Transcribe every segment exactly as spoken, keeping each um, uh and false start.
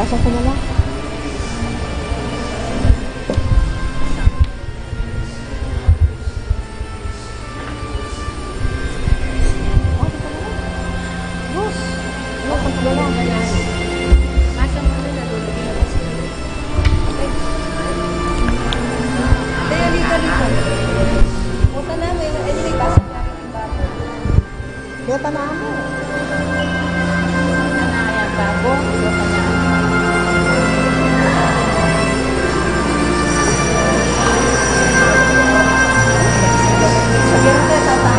Pasok ko na lang. Pasok ko na lang. Bus. Pasok ko na lang. Pasok ko na lang. Kaya dito, dito. Punta na, may, anyway, pasok na rin yung bata. Bota na mo. Bota na, ayan, babo. Bota na. Sige, ito, tata.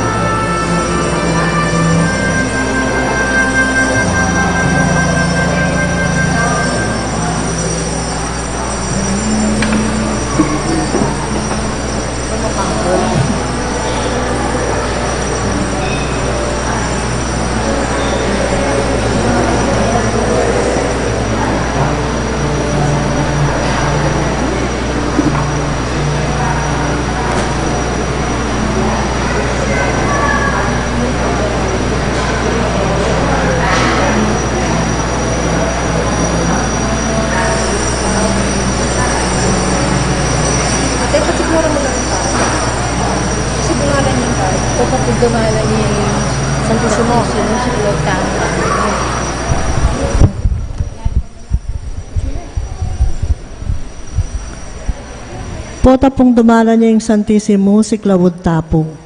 Ate, pasigura mo lang pa. Kasi pangalan niya pa. Ito pa po pangalan niya yung Santisimo. Santisimo, si Lord Tama. Pota pung dumala ning Santisimo, si Claud Tapung.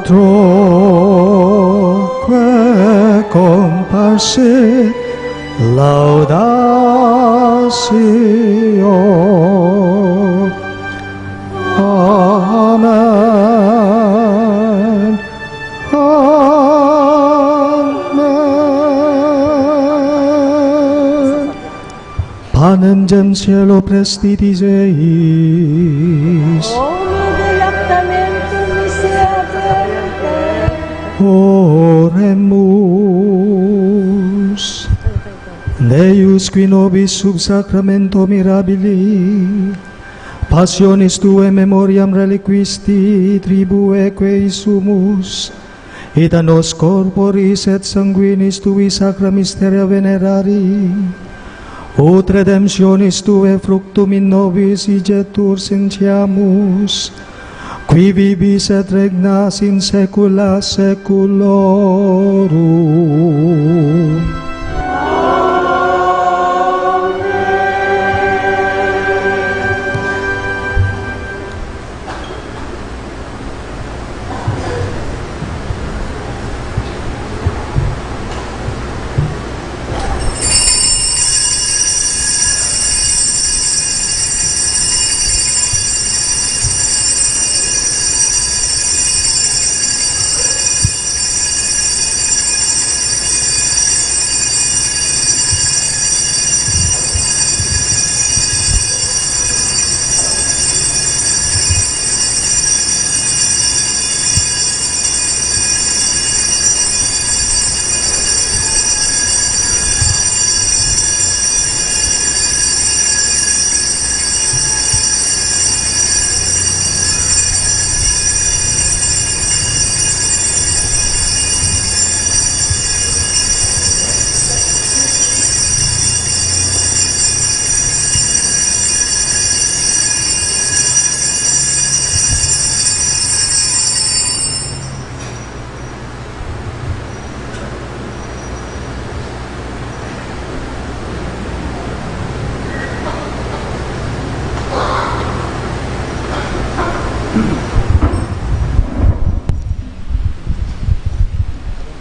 Troque comparsit laudatio. Amen. Amen. Panem diem cielo prestitis eis. Omne delectamentum miserere. Oremus. Deus, qui nobis sub sacramento mirabili passionis tuae memoriam reliquisti tribueque sumus, et a nos corporis et sanguinis tui sacra mysteria venerari, ut redemptionis tuae fructum in nobis igitur, sentiamus, qui vivis et regnas in saecula saeculorum.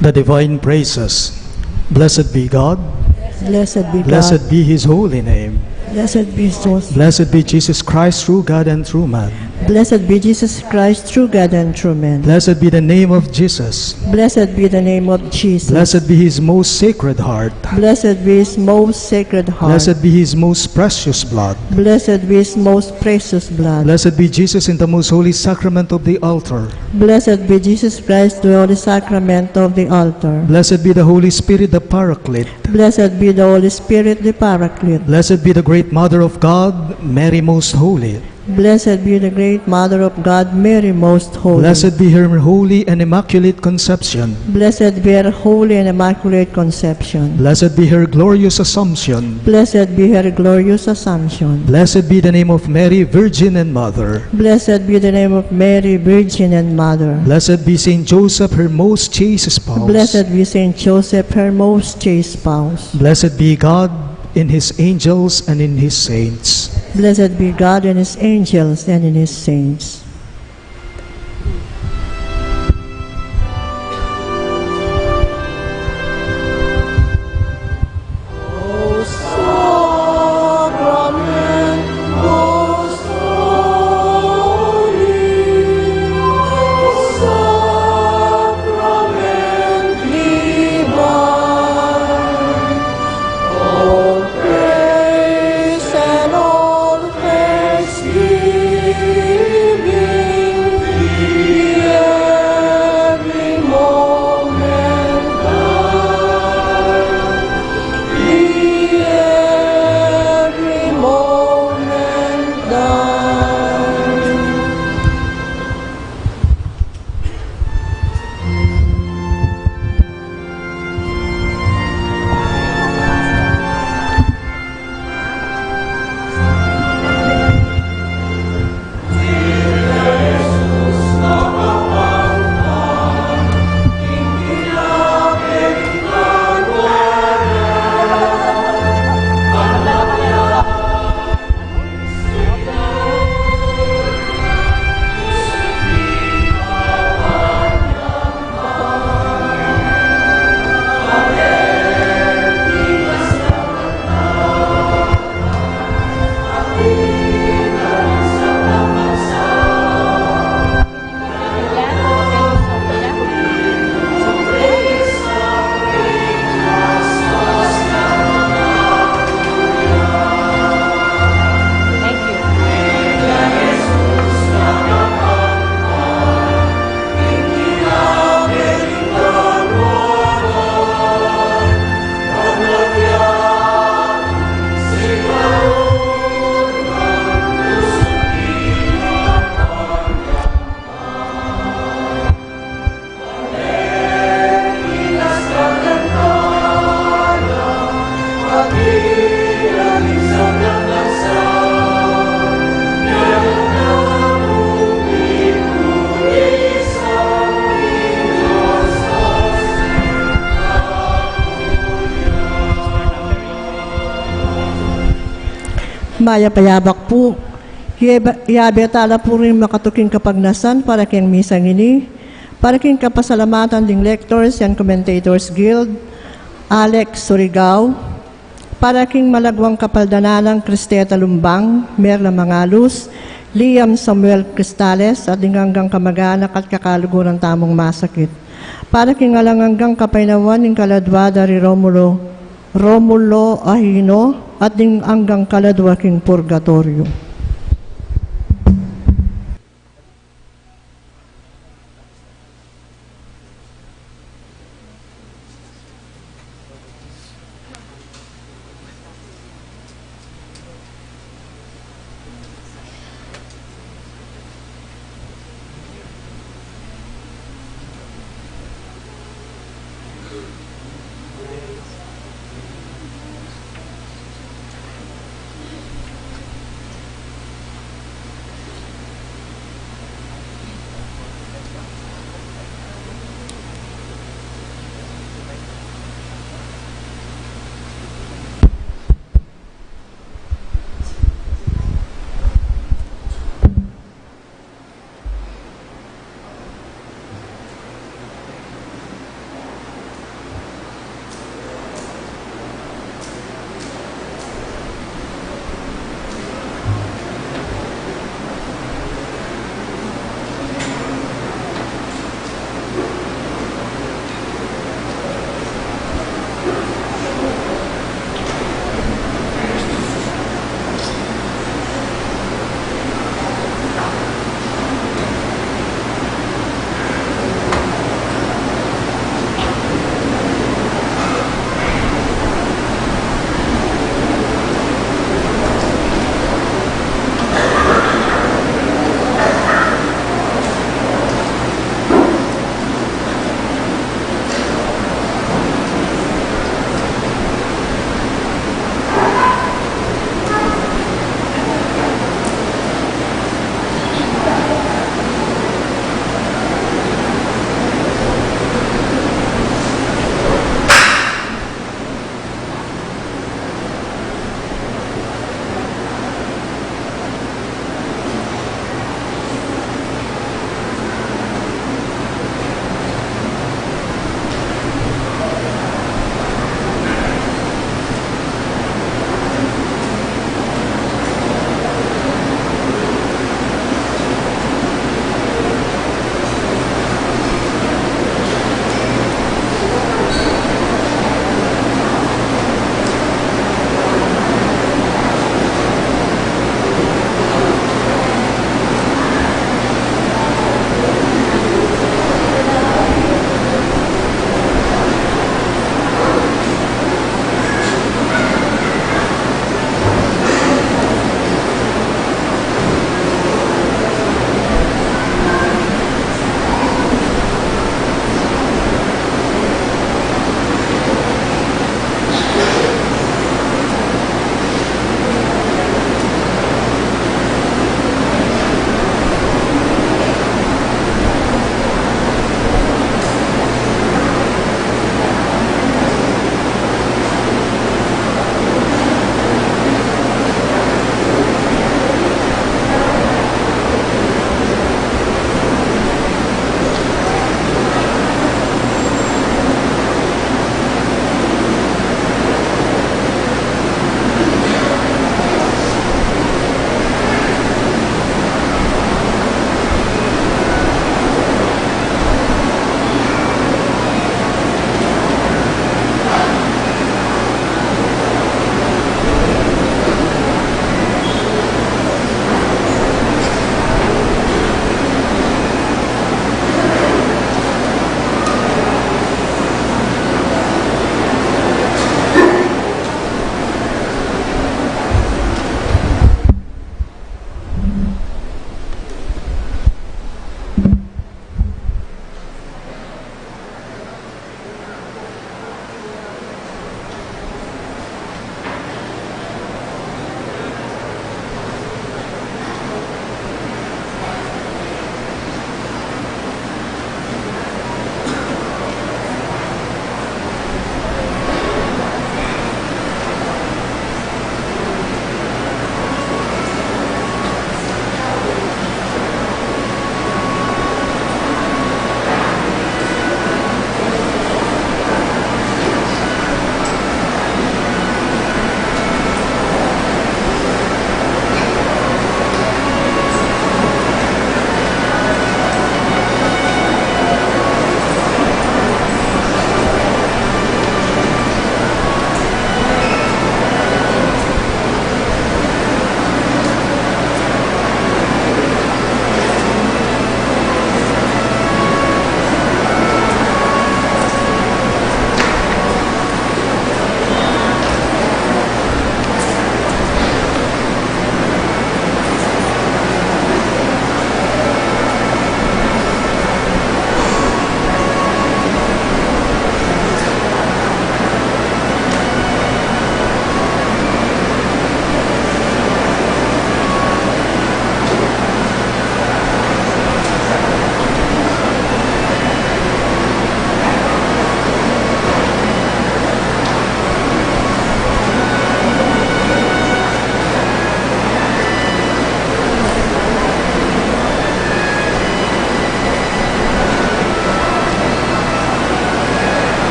The divine praises. Blessed be God. Blessed be God. Blessed be his holy name. Blessed be his holy name. Blessed be Jesus Christ, true God and true man. Blessed be Jesus Christ, true God and true man. Blessed be the name of Jesus. Blessed be the name of Jesus. Blessed be his most sacred heart. Blessed be his most sacred heart. Blessed be his most precious blood. Blessed be his most precious blood. Blessed be Jesus in the most holy sacrament of the altar. Blessed be Jesus Christ, the holy sacrament of the altar. Blessed be the Holy Spirit, the Paraclete. Blessed be the Holy Spirit, the Paraclete. Blessed be the great Mother of God, Mary Most Holy. Blessed be the great Mother of God, Mary Most Holy. Blessed be her holy and immaculate conception. Blessed be her holy and immaculate conception. Blessed be her glorious Assumption. Blessed be her glorious Assumption. Blessed be the name of Mary, Virgin and Mother. Blessed be the name of Mary, Virgin and Mother. Blessed be Saint Joseph, her most chaste spouse. Blessed be Saint Joseph, her most chaste spouse. Blessed be God in his angels and in his saints. Blessed be God in his angels and in his saints. All praise and all thanksgiving Mayap a yabak pu. Yebe-, yabe tala pu ring makatuking kapagnasan para king misang ini, para king kapasalamatan ding lectors and commentators guild, Alex Surigao, para king malagwang kapaldanan nang Cristeta Lumbang, Merla Mangalus, Liam Samuel Cristales, at ding anggang kamaganak at kakaluguran tamung masakit. Para king alang anggang kapaynawan ning kaladwa da ri Romulo, Romulo Ahino, at ding anggang kaladwa king purgatoryo.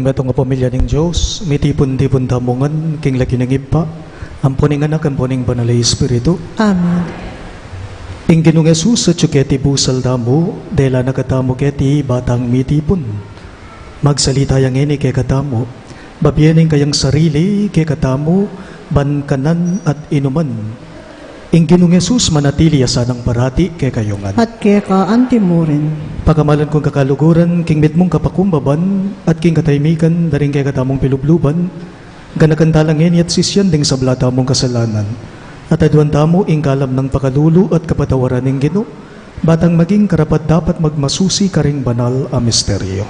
Betung a pamilya ning Dios, mitipun-tipun tamu ngan king lagyu ning Ibpa, ampo ning Anak, ampo ning Banal a Espiritu. Amen. Ing Ginung Jesus atyu keti busal tamu, dela na katamu keti batang mitipun. Magsalita ya ngeni kekatamu, babie ne ing kayang sarili kekatamu, ban kanan at inuman. Ing Ginung Jesus manatili ya sanang parati kekayu ngan. At keka anti mu rin. Pakamalan kung kakaluguran, king mitmung kapakumbaban, at king kataymikan, da ring kekatamung pilubluban, ganakan tala ngeni at sisian ding sabla tamung kasalanan. At aduan tamu ing kalam nang pakalulu at kapatawaran ning Ginu, batang maging karapat-dapat magmasusi karing banal a misteryo.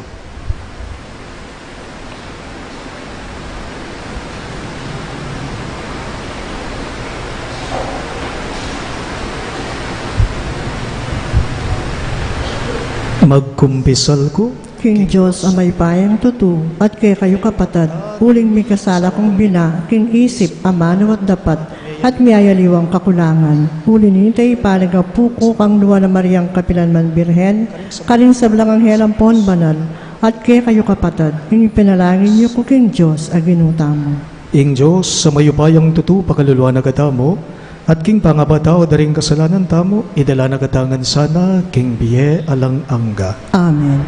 Magkumpisal ku king Dios a mayupayang tutu, at kekayu kapatad, uling mikasala kung bina, king isip, amanu at dapat, at miyayaliwang kakulangan. Uli nita, ipaling apu ku kang Nuan a Mariang kapilan man Birhen, karing sablang anghel ampon banal, at kekayu kapatad, ing ipanalangin yu ku king Dios a Ginu tamu. Ing Dios a mayupayang tutu pakaluluan na katamu, at king pangapatawad da ring kasalanan tamu, idala na kata ngan sana king bie alang angga. Amen.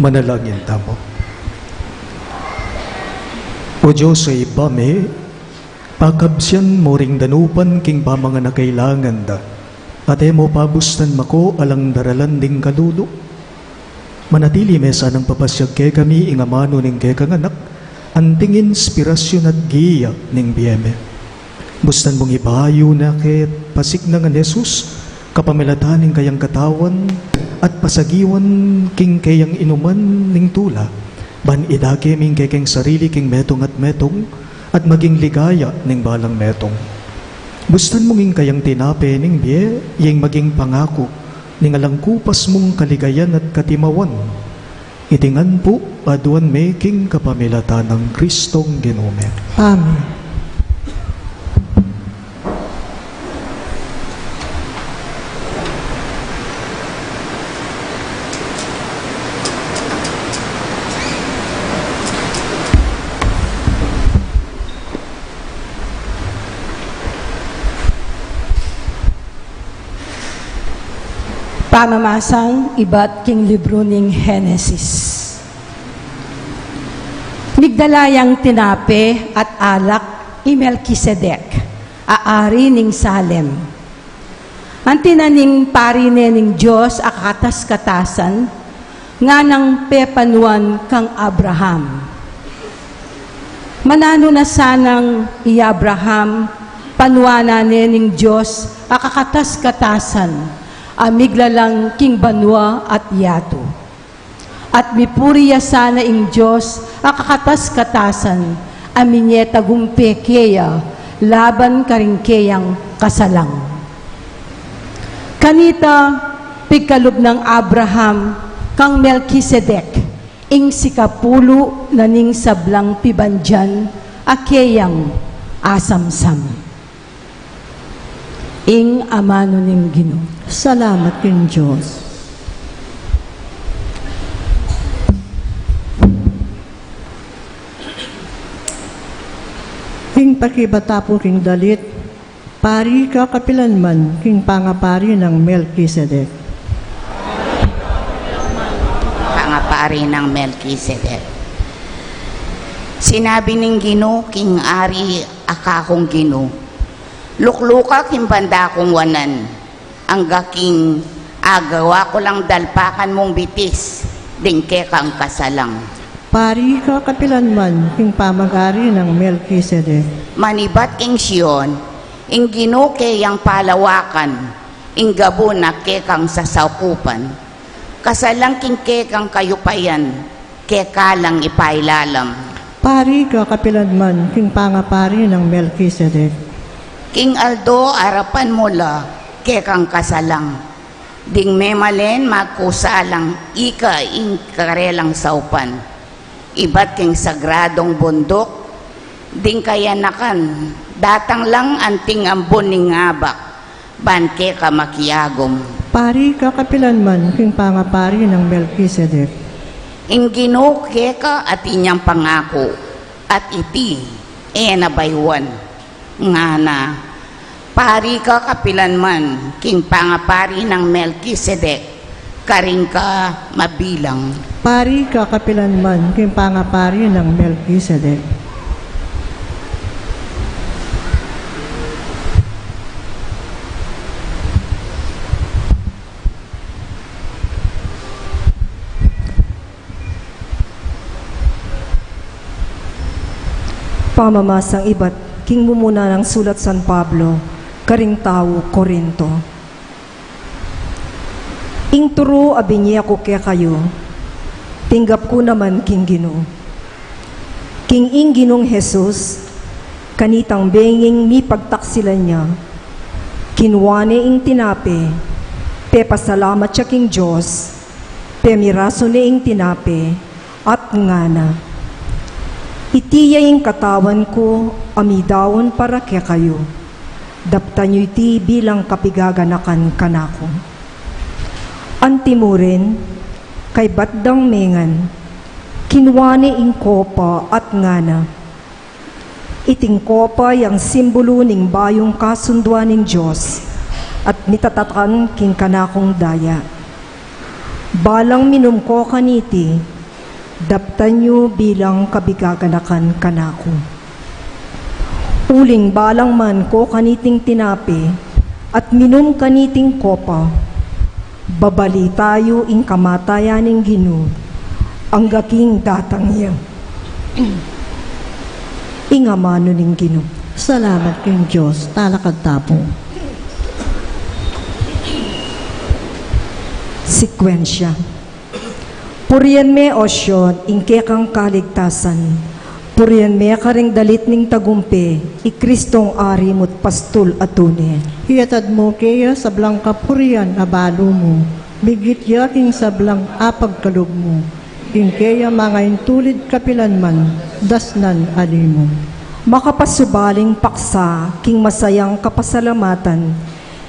Manalangin tamu. O Dios a Ibpa mi, pakabsian mu ring danupan king pamangan a kailangan da, at e mu pabustan mako alang daralan ding kalulu. Manatili me sanang papasiag kekami ing amanu ning kekang Anak, Anting inspirasyon at giya ning bie mi. Bustan mung ibayu na ke pasiknangan Jesus, kapamilatan ning kayang katawan, at pasagiwan king keyang inuman ning tula, ban idake mi ing kekeng sarili king metung at metung, at maging ligaya ning balang metung. Bustan mung ing kayang tinape ning bie, ing maging pangaku ning alang kupas mung kaligayan at katimawan. Iti ngan pu, aduan mi king kapamilatan nang Kristong Ginu mi. Amen. Pamamasang ibat king libru ning Henesis. Migdala yang tinape at alak i Melkisedek, a ari ning Salem. Anti na ning pari ne ning Dios a kakatas-katasan, nganang pepanuan kang Abraham. Mananu na sanang i Abraham, panuanan ne ning Dios a kakatas-katasan, a miglalang king banua at yatu. At mipuri ya sana ing Dios a kakatas-katasan, a minie tagumpe keya laban karing keyang kasalang. Kanita, pigkalub nang Abraham kang Melkisedek, ing sikapulu na ning sablang pibandian a keyang asamsam. Ing amanu ning Ginu. Salamat king Dios. Ing pakibata pu king dalit, pari ka kapilanman king pangapari nang Melkisedek. Pangapari nang Melkisedek. Sinabi ning Ginu king ari a kakung Ginu, lukluka king banda kung wanan, angga king agawa ku lang dalpakan mung bitis ding kekang kasalang. Pari ka kapilanman king pamagari nang Melkisedek. Manibat king Sion, ing Ginu keyang palawakan, ing gabun a kekang sasaukupan. Kasalang king kekang kayupayan, keka lang ipailalam. Pari ka kapilanman king pangapari nang Melkisedek. King aldo arapan mu la kekang kasalang, ding memalen magkusa lang ika ing karelang saupan. Ibat king sagradung bunduk, ding kayanakan datang lang anting ambun ning abak, ban keka makiagum. Pari ka kapilanman king pangapari nang Melkisedek. Ing Ginu keka atin yang pangaku, at iti e na bayuan. Ngana, pari ka kapilanman king pangapari nang Melkisedek, karin ka mabilang. Pari ka kapilanman king pangapari nang Melkisedek. Pamamasang ibat king mumuna nang sulat San Pablo karing tau Corinto. Ing turu a binie ku kekayu, tinggap ku naman king Ginu. King ing Ginung Jesus, kanitang benging mipagtaksilan ya, kinua ne ing tinape, pepasalamat ya king Dios, pemirasu ne ing tinape, at ngana, iti ya ing katawan ku a midaun para kekayu. Daptan yu iti bilang kapigaganakan kanaku. Antimurin, kaybat dang mengan, kinua ne ing kopa at ngana, iting kopa yang simbulu ning bayung kasunduan ning Dios, at mitatatan king kanakung daya. Balang minum ko kaniti, daptan yu bilang kabigaganakan kanaku. Uling balang man ko kaniting tinape, at minum kaniting kopa, babalita yu ing kamatayan ning Ginu, angga king datang ya. Ing amanu ning Ginu. Salamat king Dios. Talakad ta pu. Sekwensya. Purian me, O Sion, ing kekang kaligtasan. Purian me karing dalit ning tagumpe, i Kristong Ari mu't Pastul a tune. Iyatad mu keya sablang kapurian a balu mu, bigit ya king sablang apagkalub mu, ing keya mangaintulid kapilan man, dasnan a limu. Makapasubaling paksa king masayang kapasalamatan,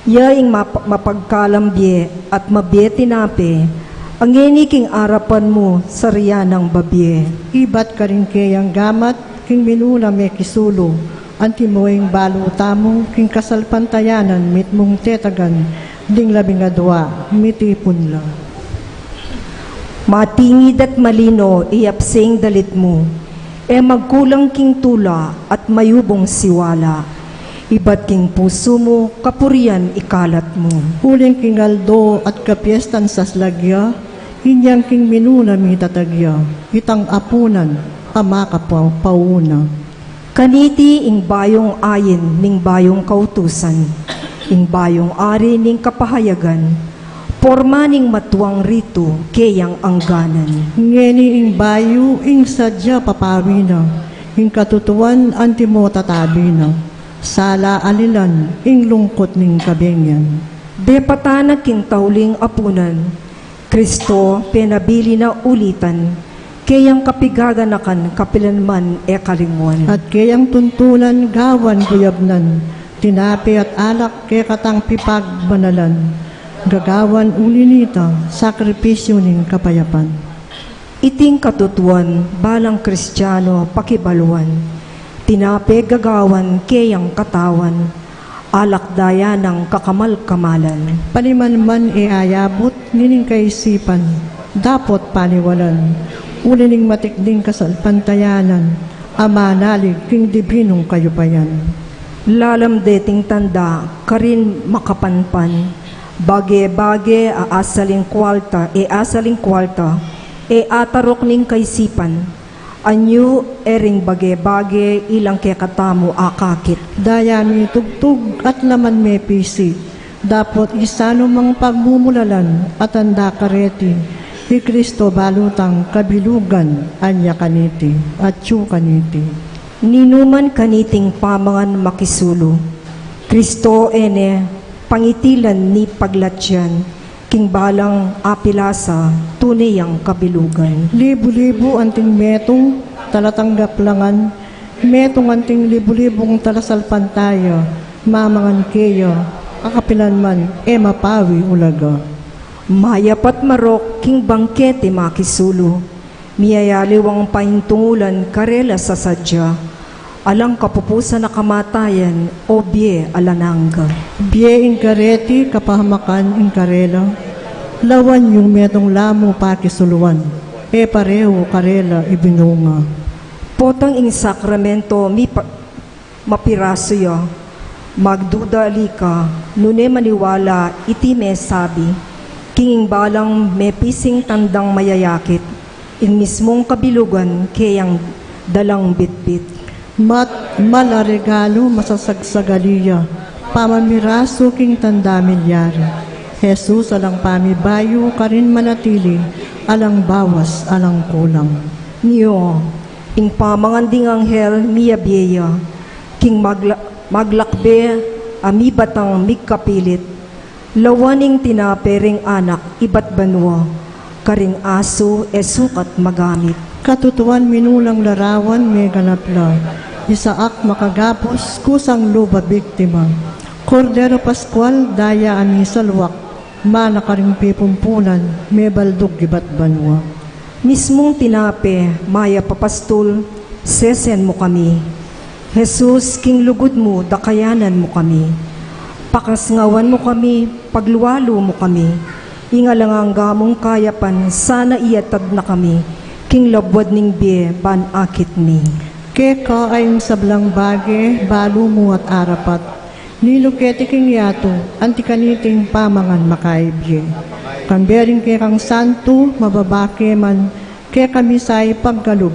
ya ing map-, mapagkalam bie at mabie tinape, a ngeni king arapan mu sarian nang babie. Ibat karing keyang gamat, king minuna mekisulu, antimo ing balu tamu, king kasalpantayanan mitmung tetagan, ding labing adua, mitipun la. Matingid at malino, iyapseng dalit mu, e magkulang king tula at mayubung siwala. Ibat king pusu mu, kapurian ikalat mu. Uling king aldo at kapiestan saslag ya, inyang king minuna mitatag ya, itang apunan a makapauna. Kaniti ing bayung ain ning bayung kautusan, ing bayung ari ning kapahayagan, porma ning matuang ritu keyang angganan. Ngeni ing bayu ing sadya papawi na, ing katutuan antimo tatabi na, sala alilan ing lungkut ning kabengian. Depatan na king tauling apunan, Kristo, penabili na ulitan, keyang kapigaganakan kapilan man e kalinguan. At keyang tuntunan gawan guyabnan, tinape at alak kekatang pipagbanalan, gagawan uli nita sakripisyu ning kapayapan. Iting katutuan, balang Kristiano pakibaluan, tinape gagawan keyang katawan, alak daya nang kakamal-kamalan. Paliman man e ayabut nining kaisipan, dapot paniwalan, uli ning matikding kasalpantayanan, a manalig king dibinung kayupayan. Lalam deting tanda, karin makapanpan, bage-bage a asaling kualta, e asaling kualta, e ataruk ning kaisipan, anyu e ring bage-bage ilang kekatamu akakit. Daya mitugtug at laman mepisi, dapot isanu mang pagmumulalan at tanda kareti, i Kristo balu tang kabilugan, anya kaniti, atyu kaniti. Ninuman kaniting pamangan makisulu, Kristo e ne pangitilan ni paglatyan, king balang apilasa, tune yang kabilugan. Libu-libu anting metung, talatanggap la ngan, metung anting libu-libung talasalpantaya, mamangan keya, a kapilan man, e mapawi ulaga. Mayap at marok king bangkete makisulu, miyayaliwang paintungulan karela sasadya, alang kapupusan a kamatayan o bie alang angga. Bie ing kareti, kapahamakan ing karela, lawan yung metung la mu pakisuluan, e parehu karela ibinunga. Potang ing sakramento mipa-, mapirasu ya, magduda ali ka, nune maniwala iti mesabi, king ing balang mepising tandang mayayakit, ing mismung kabilugan keyang dalang bitbit. Mat-, mal a regalu masasagsagali ya, pamamirasu king tanda milyari. Jesus alang pamibayu, karin manatili, alang bawas, alang kulang. Nyo, ing pamangan ding anghel miyabie ya, king magla-, maglakbe a mibatang migkapilit, lawan ing tinape ring anak ibat banua, karing asu e sukat magamit. Katutuan minulang larawan meganap la, isaak makagapus kusang lub a biktima. Kordero Paskual daya a misalwak, mana karing pipumpunan, mebaldug ibat banua. Mismung tinape, mayap a pastul, sesen mu kami. Jesus, king lugud mu, dakayanan mu kami. Pakasngawan mu kami, paglualu mu kami. Ing alang angga mung kayapan, sana iyatad na kami, king labuad ning bie ban akit mi. Keka a ing sablang bage, balu mu at arapat. Ninu keti king yatu, anti kaniting pamangan makaibie. Kambe ring kekang santu, mababa ke man, kekami sa ipagkalub,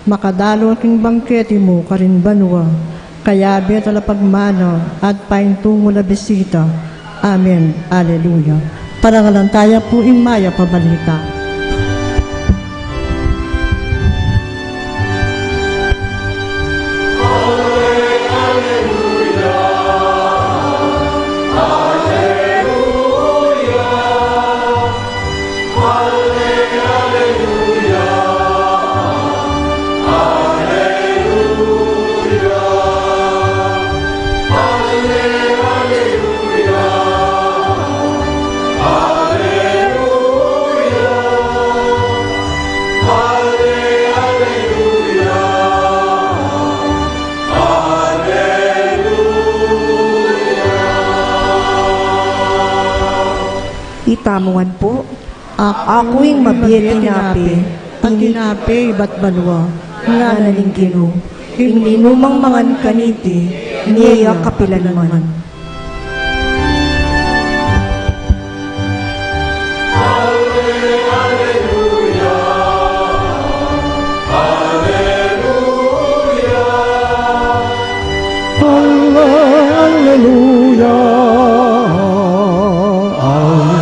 Makadalo king bangkete mu karin banua, kayabe tala pagmana at paintungu la bisita. Amen. Aleluya. Parangalan taya pu ing mayap a balita. Itamu ngan pu, aku ing mabie tinape, a tinape ibat banua, ngana ning Ginu, ing ninumang mangan kaniti, mie ya kapilan man. Alleluia, alleluia.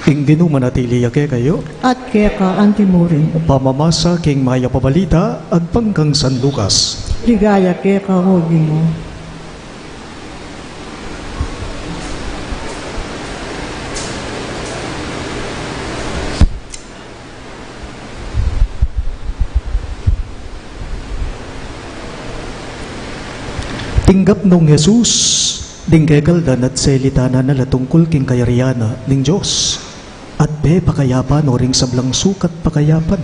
Ing Ginu manatili ya kekayu. At keka antimurin. Pamamasa king mayap a balita agpang kang San Lucas. Ligaya keka, O Ginu. Tinggap nong Jesus ding kekaldan at selitanan na la tungkul king kayarian na ning Dios, at pepakayapan no ring sablang sukat pakayapan.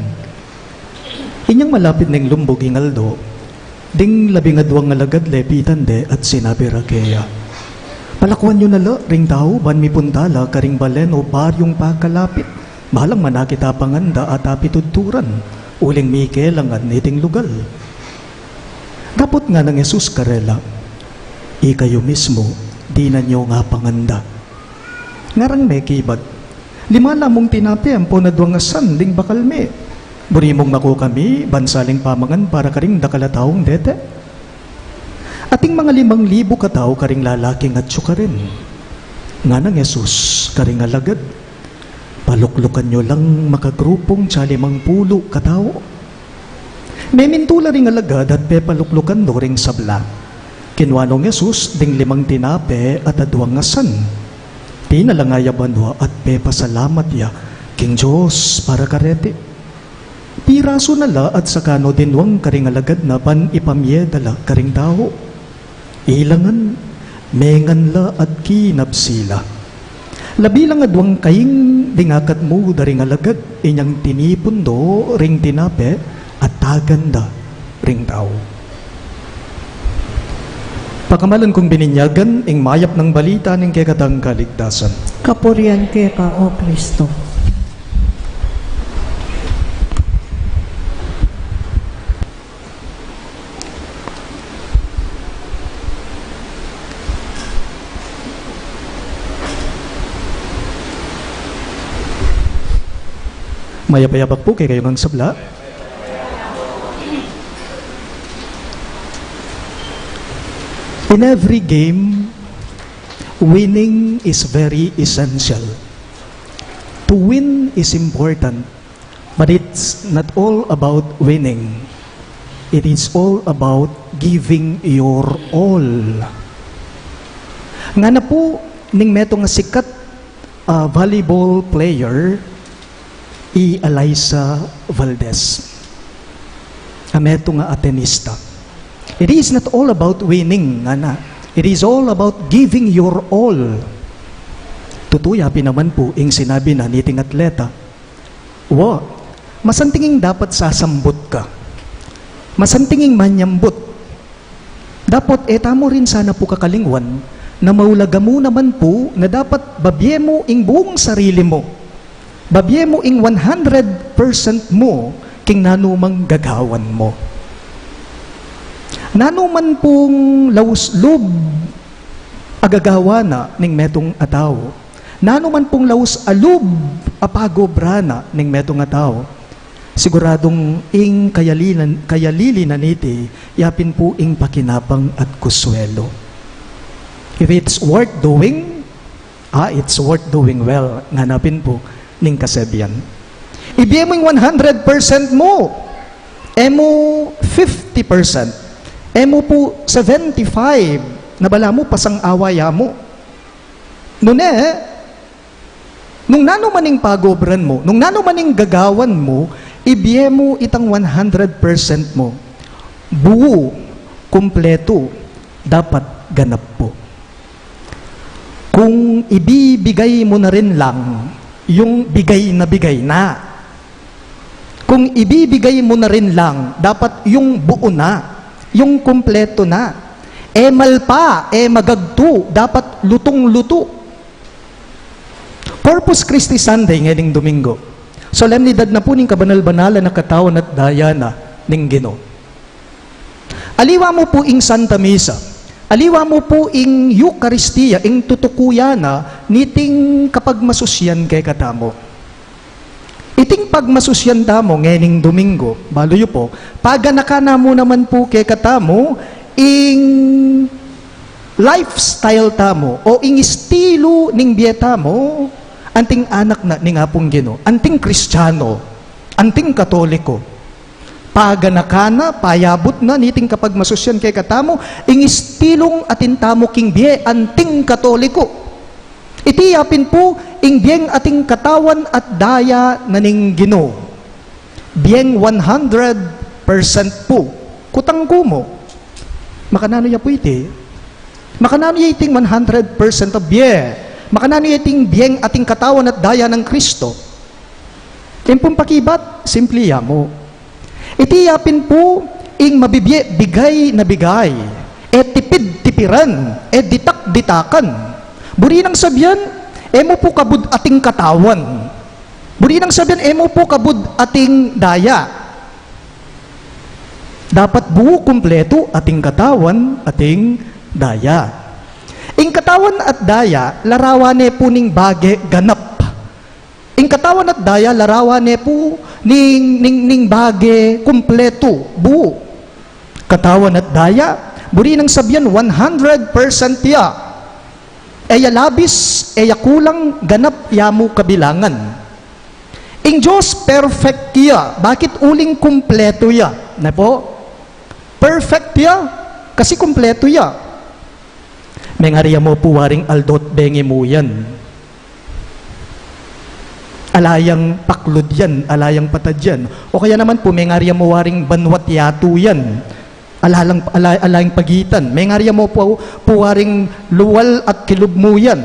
Inyang malapit neng lumbug ing aldo, ding labing aduang alagad lepitan de at sinabi ra keya, "Palakuan yu na la ring tau ban mipunta la karing balen o baryung pakalapit, balang manakit a panganda at a pitudturan, uling mikelangan iting lugal." Dapot ngana nang Jesus karela, "Ikayu mismu dinan yu nga panganda." Ngarang mekibat, "Lima la mung tinape ampon aduang asan ding bakal mi. Buri mung maku kami ban saling pamangan para karing dakal a taung dete?" "Ating mangalimang libu katau karing lalaking atyu karin." Ngana nang Jesus karing alagad, "Paluklukan yu lang makagrupung tsa limang pulu katau." Memintu la ring alagad at pepaluklukan no ring sabla. Kinua nong Jesus ding limang tinape at aduang asan, pinalangaya banua at pepasalamat ya king Dios para kareti. Pirasu na la at saka no dinuang karing alagad na ban ipamie da la karing tau. Ila ngan, mengan la at kinabsi la. Labi lang aduang kaing ding akatmu da ring alagad inyang tinipun do ring tinape at tagan da ring tau. Pakamalan kung bininyagan ing mayap nang balita ning kekatang kaligtasan. Kapurian keka, O Kristo. Mayap a yabak pu kekayu ngang sabla. In every game, winning is very essential. To win is important, but it's not all about winning. It is all about giving your all. Ngana pu ning metung a sikat a volleyball player, i Alyssa Valdez, a metung a tenista. It is not all about winning, ngana. It is all about giving your all. Tutu ya pin naman pu ing sinabi na niting atleta. Wa, masanting ing dapat sasambut ka. Masanting ing manyambut. Dapot e tamu rin sana pu kakalingwan na maulaga mu naman pu na dapat babie mu ing buung sarili mu. Babie mu ing one hundred percent mu king nanumang gagawan mu. Nanuman pung laus lub a gagawan na ning metung a tau, Nanu man pung laus a lub a pagobra na ning metung a tau, siguradung ing kayalinan, kayalili na niti, yapin pu ing pakinabang at kuswelo. If it's worth doing, ah, it's worth doing well, ngana pin pu ning kasebian. Ibie mu ing one hundred percent mu, e mu fifty percent, e mu pu seventy-five, na balamu pasang-awa ya mu. Nune, nung nanu man ing pagobran mu, nung nanu man ing gagawan mu, ibie mu itang one hundred percent mu. Buu, kumpletu, dapat ganap pu. Kung ibibigay mu na rin lang, yung bigay na bigay na. Kung ibibigay mu na rin lang, dapat yung buo na, yung kumpleto na. E malpa, e magagtu, dapat lutong-luto. Corpus Christi Sunday, ngening Domingo. Solemnidad na pu ning kabanal-banalan a katawan at daya na ning Ginu. Aliwa mu pu ing Santa Misa. Aliwa mu pu ing Eukaristia, ing tutuku ya na niting kapagmasusyan kekatamu. Iting pagmasusyan tamu ngening Domingo, balu yu pu, paganakan na mu naman pu kekatamu ing lifestyle tamu o ing estilu ning bie tamu, anting anak na ning Apung Ginu, anting Kristiyano, anting Katoliko. Paganakan na, payabut na niting kapagmasusyan kekatamu ing estilung atin tamu king bie, anting Katoliko. Iti yapin pu ing bieng ating katawan at daya na ning Ginu. Bieng one hundred percent pu. Kutang ku mu, makananu ya pu iti? Makananu ya iting one hundred percent a bie? Makananu ya iting bieng ating katawan at daya nang Kristo? Ing pung pakibat, simple ya mu. Iti yapin pu ing mabibie bigay na bigay, e tipid-tipiran, e ditak-ditakan. Buri nang sabian, e mu pu kabud ating katawan. Buri nang sabian, e mu pu kabud ating daya. Dapat buu, kumpletu, ating katawan, ating daya. Ing katawan at daya, larawan ne pu ning bage ganap. Ing katawan at daya, larawan ne pu ning, ning, ning bage kumpletu, buu. Katawan at daya, buri nang sabian one hundred percent ya. E ya labis, e ya kulang, ganap ya mu kabilangan. Ing Dios perfect ya, bakit? Uling kumpletu ya. Ne pu? Perfect ya, kasi kumpletu ya. Mengaria mu pu waring aldo at bengi mu yan. Ala yang paklud yan, ala yang patad yan. O kaya naman pu, mengaria mu waring banwa't yatu yan. Ala lang, ala, ala yang pagitan. Mengaria mu pu, pu waring lual at kilub mu yan.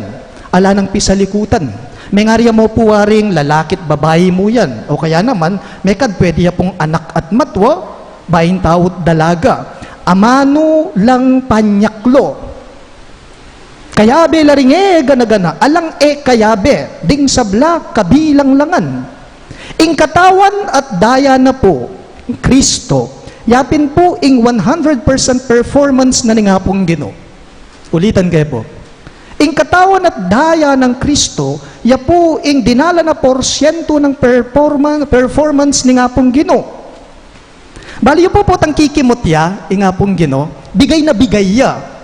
Ala nang pisalikutan. Mengaria mu pu waring lalaki't babai mu yan. O kaya naman, mekad pwede ya pung anak at matwa, baing tau't dalaga. Amanu lang panyaklu. Kayabe la ring e gana-gana, alang e kayabe, ding sabla kabilang-langan. Ing katawan at daya na pu, Kristo, yapin pu ing one hundred percent performance na ning Apung Ginu. Ulitan ke pu. Ing katawan at daya nang Kristo, ya pu ing dinalan a porsyentu nang performa-, performance ning Apung Ginu. Bali yu pu, potang kikimut ya ing Apung Ginu, bigay na bigay ya.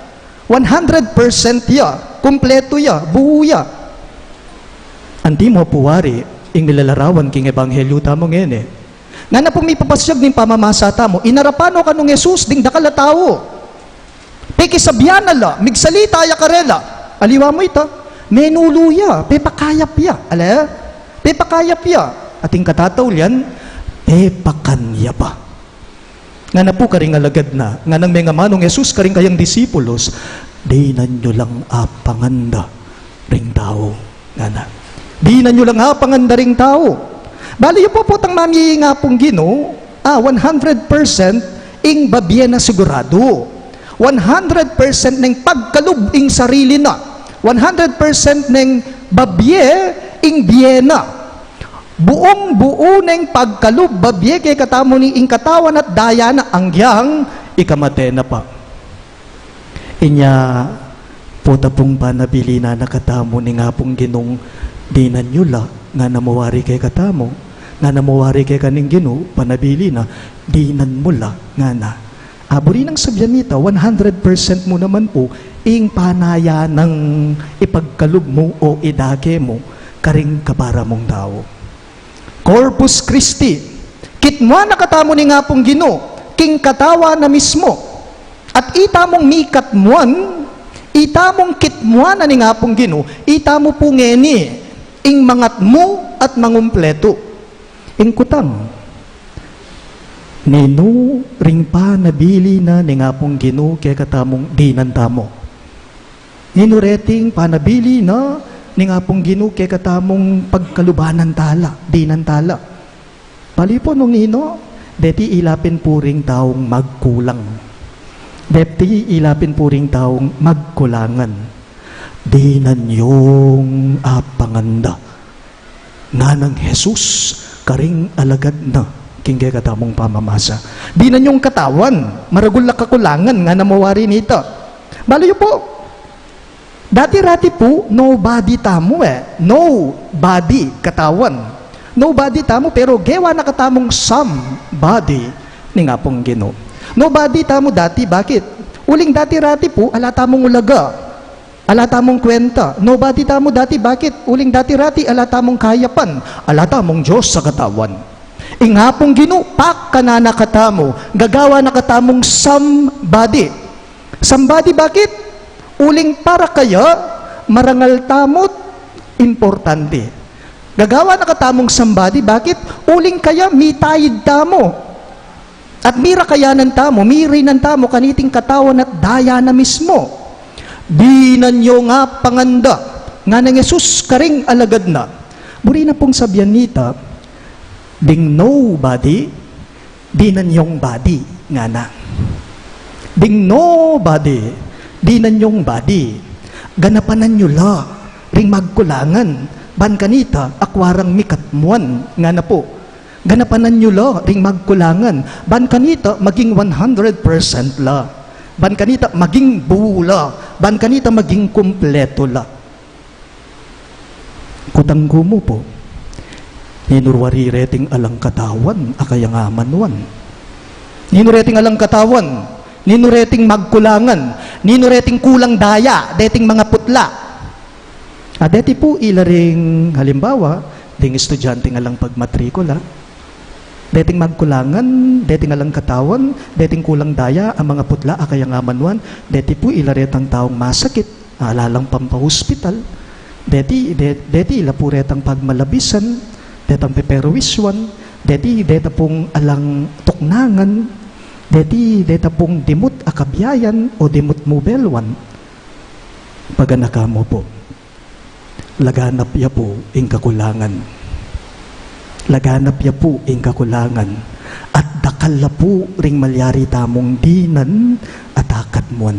One hundred percent ya, kumpletu ya, buu ya. Antimo pu wari ing milalarawan king ebanghelyu tamu ngeni. Ngana pung mipapasyag ning pamamasa tamu, inarapan no kanung Jesus ding dakal a tau. Pekisabian na la, migsalita ya karela. Aliwa mu ita, menulu ya, pepakayap ya. Ale? Pepakayap ya. At ing katataulian, pepakan ya pa. Ngana pu karing alagad na, nganang mengamanung Jesus karing kayang disipulos, dinan yu lang apangan da ring tau. Ngana. Dinan yu lang apangan da ring tau. Bali yu pu, potang mamie ing Apung Ginu, ah, one hundred percent ing babie na siguradu. One hundred percent neng pagkalub ing sarili na. One hundred percent neng babie ing bie na. Buung-buu neng pagkalub, babie kekatamu ning katawan at daya na, anggiyang ikamate na pa. Inya, Pota pung panabilin na katamu ning Apung Ginung dinan yu la, ngana mu wari kekatamu, ngana mu wari keka ning Ginu, panabilin na, dinan mu la, ngana. A, buri nang sabian nita, one hundred percent mu naman pu ing panayan nang ipagkalub mu o idake mu karing kapara mung tau. Corpus Christi, kitmuan na katamu ning Apung Ginu king katawan na mismu. At itamung mikatmuan, itamung kitmuan na ning Apung Ginu, itamu pu ngeni ing mangatmu at mangumpletu. Ing kutang, ninu ring panabilin na ning Apung Ginu kekatamung dinan tamu? Ninu reting panabilin na ning Apung Ginu kekatamung pagkalubanan tala, dinan tala? Bali pu nung ninu, deti ila pin pu ring taung magkulang. Deti ila pin pu ring taung magkulangan. Dinan yung apanganda, nganang Jesus karing alagad na king kekatamung pamamasa. Dinan yung katawan, maragul la kakulangan, ngana mu wari nita. Bali yu pu, dati-rati pu, nobody tamu e. Nobody, katawan. Nobody tamu, pero gewa na katamung somebody ning Apung Ginu. Nobody tamu dati, bakit? Uling dati-rati pu, ala tamung ulaga. Ala tamung kwenta. Nobody tamu dati, bakit? Uling dati-rati, ala tamung kayapan. Ala tamung Dios a katawan. Ing Apung Ginu, pakanan na katamu, gagawa na katamung somebody. Somebody, bakit? Uling para kaya, marangal tamu't importante. Gagawa na katamung somebody, bakit? Uling kaya, mitayid tamu. At mirakayanan tamu, mirinan tamu, kaniting katawan at daya na mismu. Dinan yung apanganda, nganang Jesus karing alagad na. Buri na pung sabian nita, ding nobody, dinan yung body, ngana. Ding nobody, dinan yung body. Ganapanan yu la ring magkulangan, ban kanita, akwa rang mikatmuan, ngana pu. Ganapanan yu la ring magkulangan, ban kanita maging one hundred percent la, ban kanita maging buo la, ban kanita maging kumpleto la. Kutang ku mu pu, ninu wari reting alang katawan a kayang amanuan? Ninu reting alang katawan? Ninu reting magkulangan? Ninu reting kulang daya deting mangaputla? A, deti pu ila ring halimbawa, ding estudianting alang pagmatrikula. Deting magkulangan, deting alang katawan, deting kulang daya a mangaputla a kayang amanuan, deti pu ila retang taung masakit, ala lang pampahospital. Deti, de-, deti ila pu retang pagmalabisan, detang peperwisyuan, deti deta pung alang tuknangan, deti deta pung dimut a kabiayan o dimut mubelwan. Paganaka mu pu, laganap ya pu ing kakulangan. Laganap ya pu ing kakulangan. At dakal la pu ring malyari tamung dinan at akatmuan.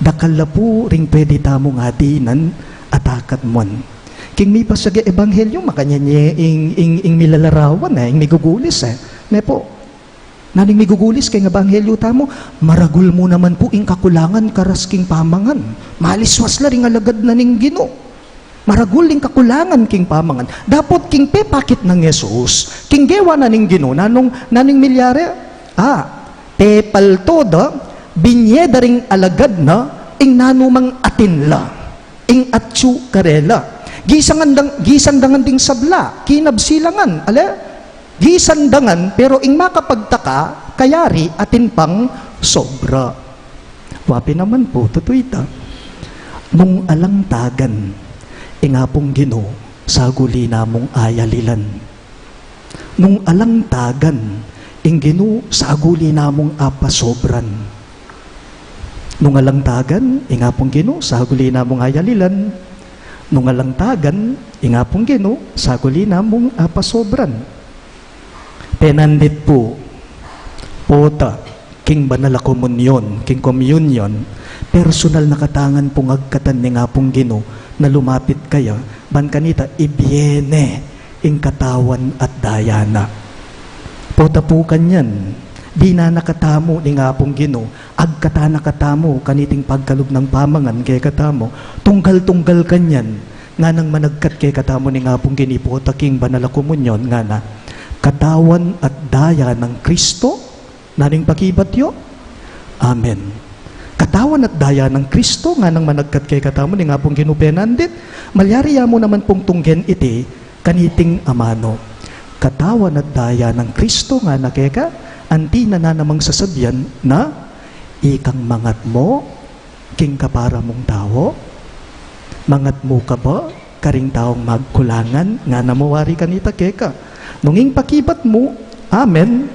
Dakal la pu ring pwede tamung adinan at akatmuan. King mipasyag a ebanghelyo, makanyan ye ing, ing, ing milalarawan e, ing migugulis e. Ne pu, naning migugulis king ebanghelyo tamu, maragul mu naman pu ing kakulangan karas king pamangan. Maliswas la ring alagad na ning Ginu. Maragul ing kakulangan king pamangan. Dapot king pepakit nang Jesus, king gewa na ning Ginu, nanung, nanung milyari? A, pepalto da, binye da ring alagad na ing nanumang atin la, ing atyu karela. Gisan da ngan, gisan da ngan ding sabla, kinabsi la ngan, ale? Gisan da ngan, pero ing makapagtaka, kayari atin pang sobra. Wa pin naman pu, tutu ita. Nung alang tagan ing Apung Ginu, saguli namung ayalilan. Nung alang tagan ing Ginu, saguli namung apasobran. Nung alang tagan ing Apung Ginu, saguli namung ayalilan. Nung alang tagan ing Apung Ginu, saguli namung apasobran. Penandit pu, pota king banal a komunyon, king communion, personal na katangan pung agkatan ning Apung Ginu na lumapit kaya, ban kanita ibie ne ing katawan at daya na. Pota pu kanyan, Binana katamu ning Apung Ginu, agkatan na katamu kaniting pagkalub nang pamangan kekatamu, tunggal-tunggal kanyan, nganang managkat kekatamu ning Apung Ginu, ipotak ing banal a komunyon, ngana, katawan at daya nang Kristo, naning pakibat yu? Amen. Katawan at daya nang Kristo, nganang managkat kekatamu ning Apung Ginu penandit, malyari ya mu naman pung tunggen iti, kaniting amanu. Katawan at daya nang Kristo, ngana keka, anti na namang sasabian na, ikang mangatmu king kapara mung tau? Mangatmu ka ba karing taung magkulangan? Ngana mu wari kanita keka. Nung ing pakibat mu, amen,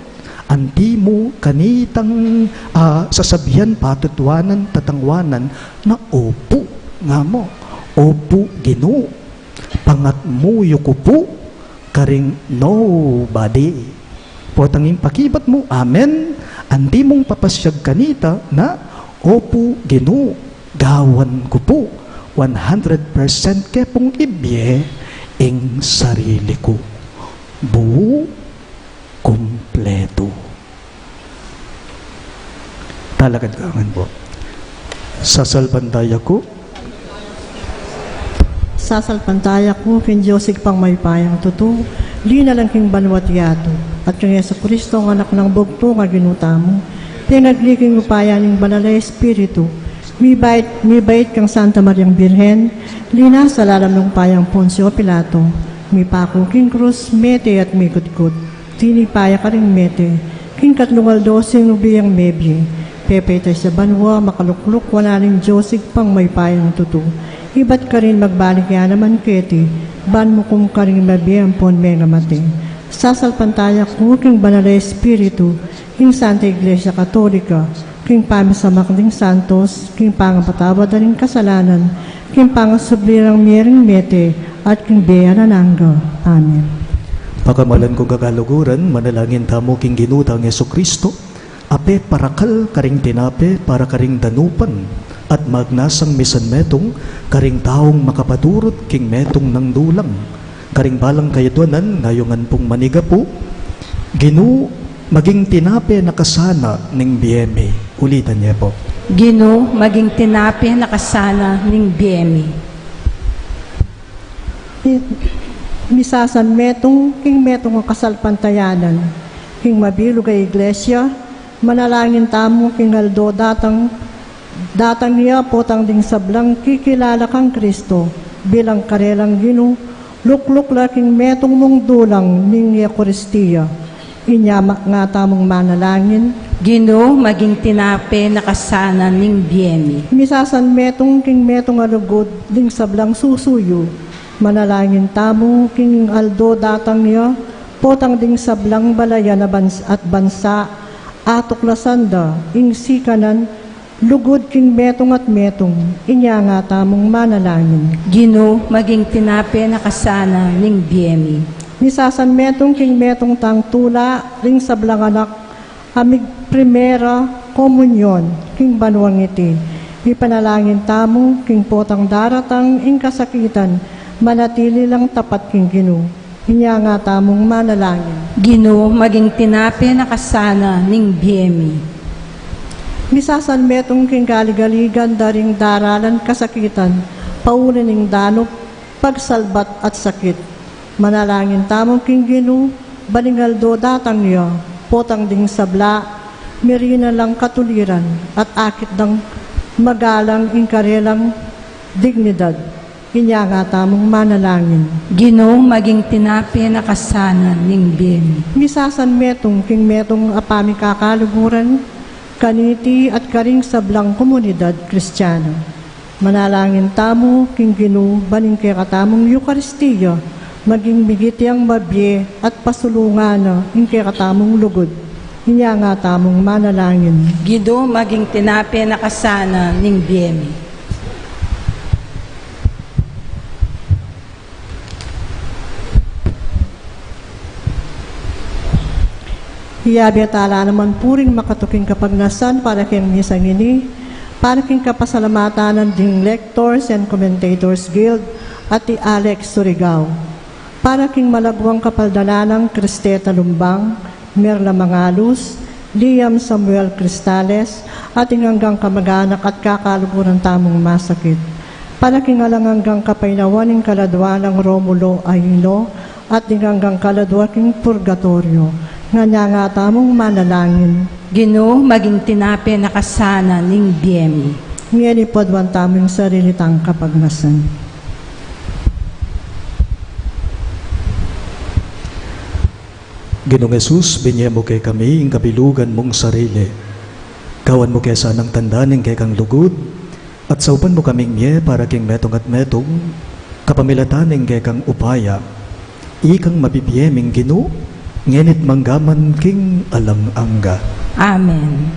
anti mu kanitang, ah, sasabian, patutuanan, tatangwanan, na opu, nga mu, opu, Ginu. Pangatmu yu ku pu karing nobody. Potang ing pakibat mu, amen, anti mung papasyag kanita na, opu, Ginu, gawan ku pu, one hundred percent ke pung ibie ing sarili ku. Buu, kumpletu. Talakad ka ngan pu. Sasalpantaya ku. Sasalpantaya ku king Dios Ibpang mayupayang tutu, linalang king banua't yatu, at kang Jesucristo, a Anak nang Bugtung a Ginu tamu, pengagli king upaya ning Banal a Espiritu, mibait, mibait kang Santa Mariang Birhen, linasa lalam ning upayang Poncio Pilato, mipaku king krus, mete at mikutkut. Tinipa ya karing mete, king katlung aldo sinubi yang mebie, pepaitas ya banua, makalukluk wanan ning Dios Ibpang mayupayang tutu. Ibat karin magbalik ya naman keti, ban mukum karing mabie ampon mengamate. Sasalpantaya ku king Banal a Espiritu, king Santa Iglesia Katolika, king pamisamak ding santos, king pangapatawad da ring kasalanan, king pangasubli rang mie ring mete, at king bie alang angga. Amen. Pakamalan kung kakaluguran, manalangin tamu king Ginu tang Jesucristo, a peparakal karing tinape para karing danupan, at magnasang misan metung karing taung makapaturut king metung nang dulang. Karing balang kayadwanan, ngayungan pung manigapu, Ginu, maging tinape na kasana ning bie mi. Ulitan ye pu. Ginu, maging tinape na kasana ning bie mi. Mi-, misasan metung king metung a kasalpantayanan, king mabilug a Iglesia, manalangin tamu king aldo datang, datang ya potang ding sablang kikilala kang Kristo bilang karelang Ginu, lukluk la king metung mung dulang ning Eukaristia. Inya ma-, nga tamung manalangin. Ginu, maging tinape na kasana ning bie mi. Misasan metung king metung a lugud ding sablang susuyu, manalangin tamu king aldo datang ya, potang ding sablang balayan a bans-, at bansa, atuklasan da ing sikanan, lugud king metung at metung. Inya nga tamung manalangin. Ginu, maging tinape na kasana ning bie mi. Misasan metung king metung tang tula ring sablang anak a migprimera komunyon king banuang iti. Ipanalangin tamu king potang daratang ing kasakitan, manatili lang tapat king Ginu. Inya nga tamung manalangin. Ginu, maging tinape na kasana ning bie mi. Misasan metung king galigaligan da ring daralan kasakitan, pauli ning danup, pagsalbat at sakit. Manalangin tamu king Ginu, ban ing aldo datang ya, potang ding sabla, mirinan lang katuliran, at akit dang magalang ing karelang dignidad. Inya nga tamung manalangin. Ginu, maging tinape na kasana ning bie mi. Misasan metung king metung a pamikakaluguran, kaniti at karing sablang komunidad Kristiana. Manalangin tamu king Ginu, ban ing kekatamung Eukaristia, maging migit yang mabie at pasulungan na ing kekatamung lugud. Inya nga tamung manalangin. Ginu, maging tinape na kasana ning bie mi. Iyabe tala naman pu ring makatuking kapagnasan para king misang ini, para king kapasalamatan ding Lectors and Commentators Guild at i Alex Surigao. Para king malagwang kapaldanan nang Cristeta Lumbang, Merla Mangalus, Liam Samuel Cristales, at ing anggang kamag-anak at kakaluguran tamung masakit. Para king alang anggang kapaynawan ning kaladwa nang Romulo Aino, at ing anggang kaladwa king purgatoryo. Nganyan nga tamung manalangin. Ginu, maging tinape na ka sana ning bie mi. Ngeni paduan tamu ing sarili tang kapagnasan. Ginung Jesus, binie mu kekami ing kabilugan mung sarili. Gawan mu ke sanang tanda ning kekang lugud, at saupan mu kaming mie para king metung at metung, kapamilatan ning kekang upaya. Ikang mabibie ming Ginu, ngeni't manggaman king alang angga. Amen.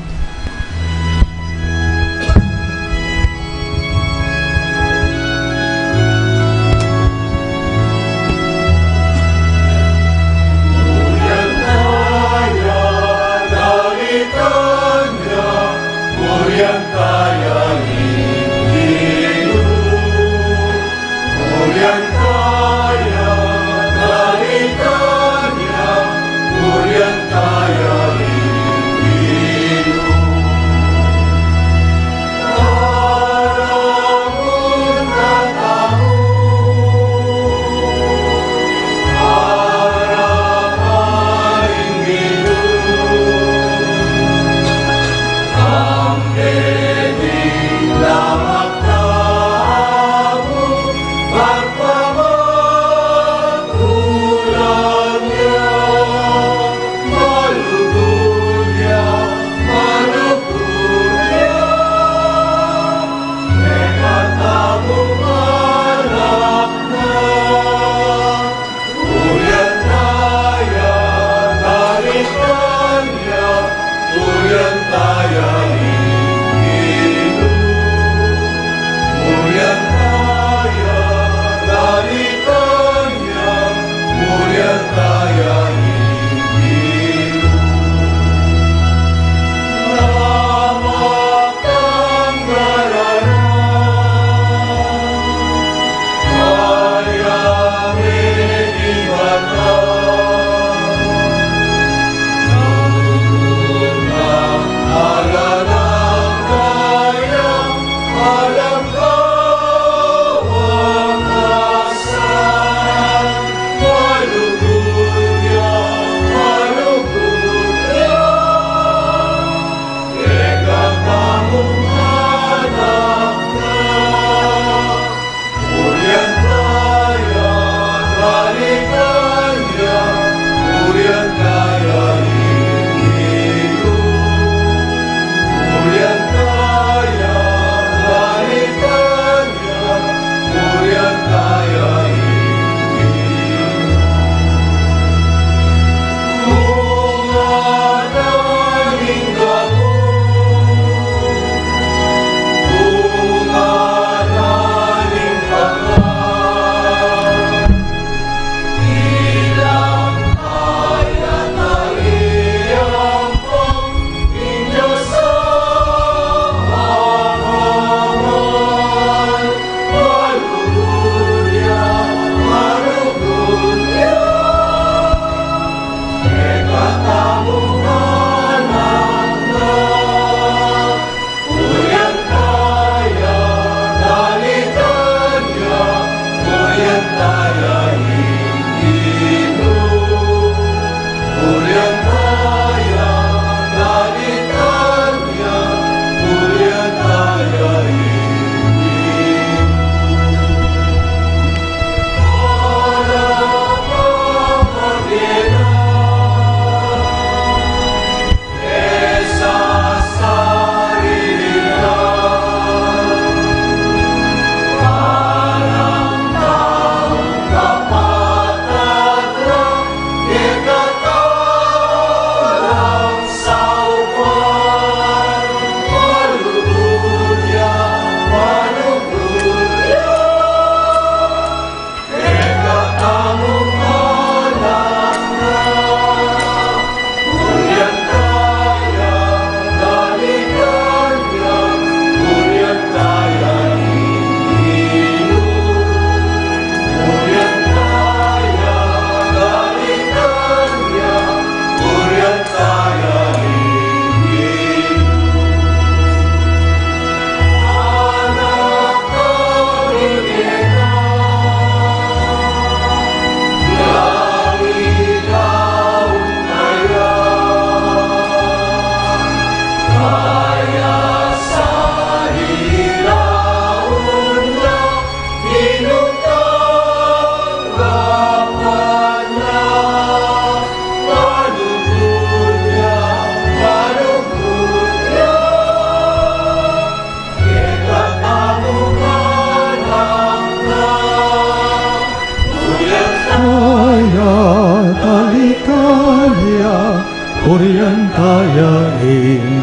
Ing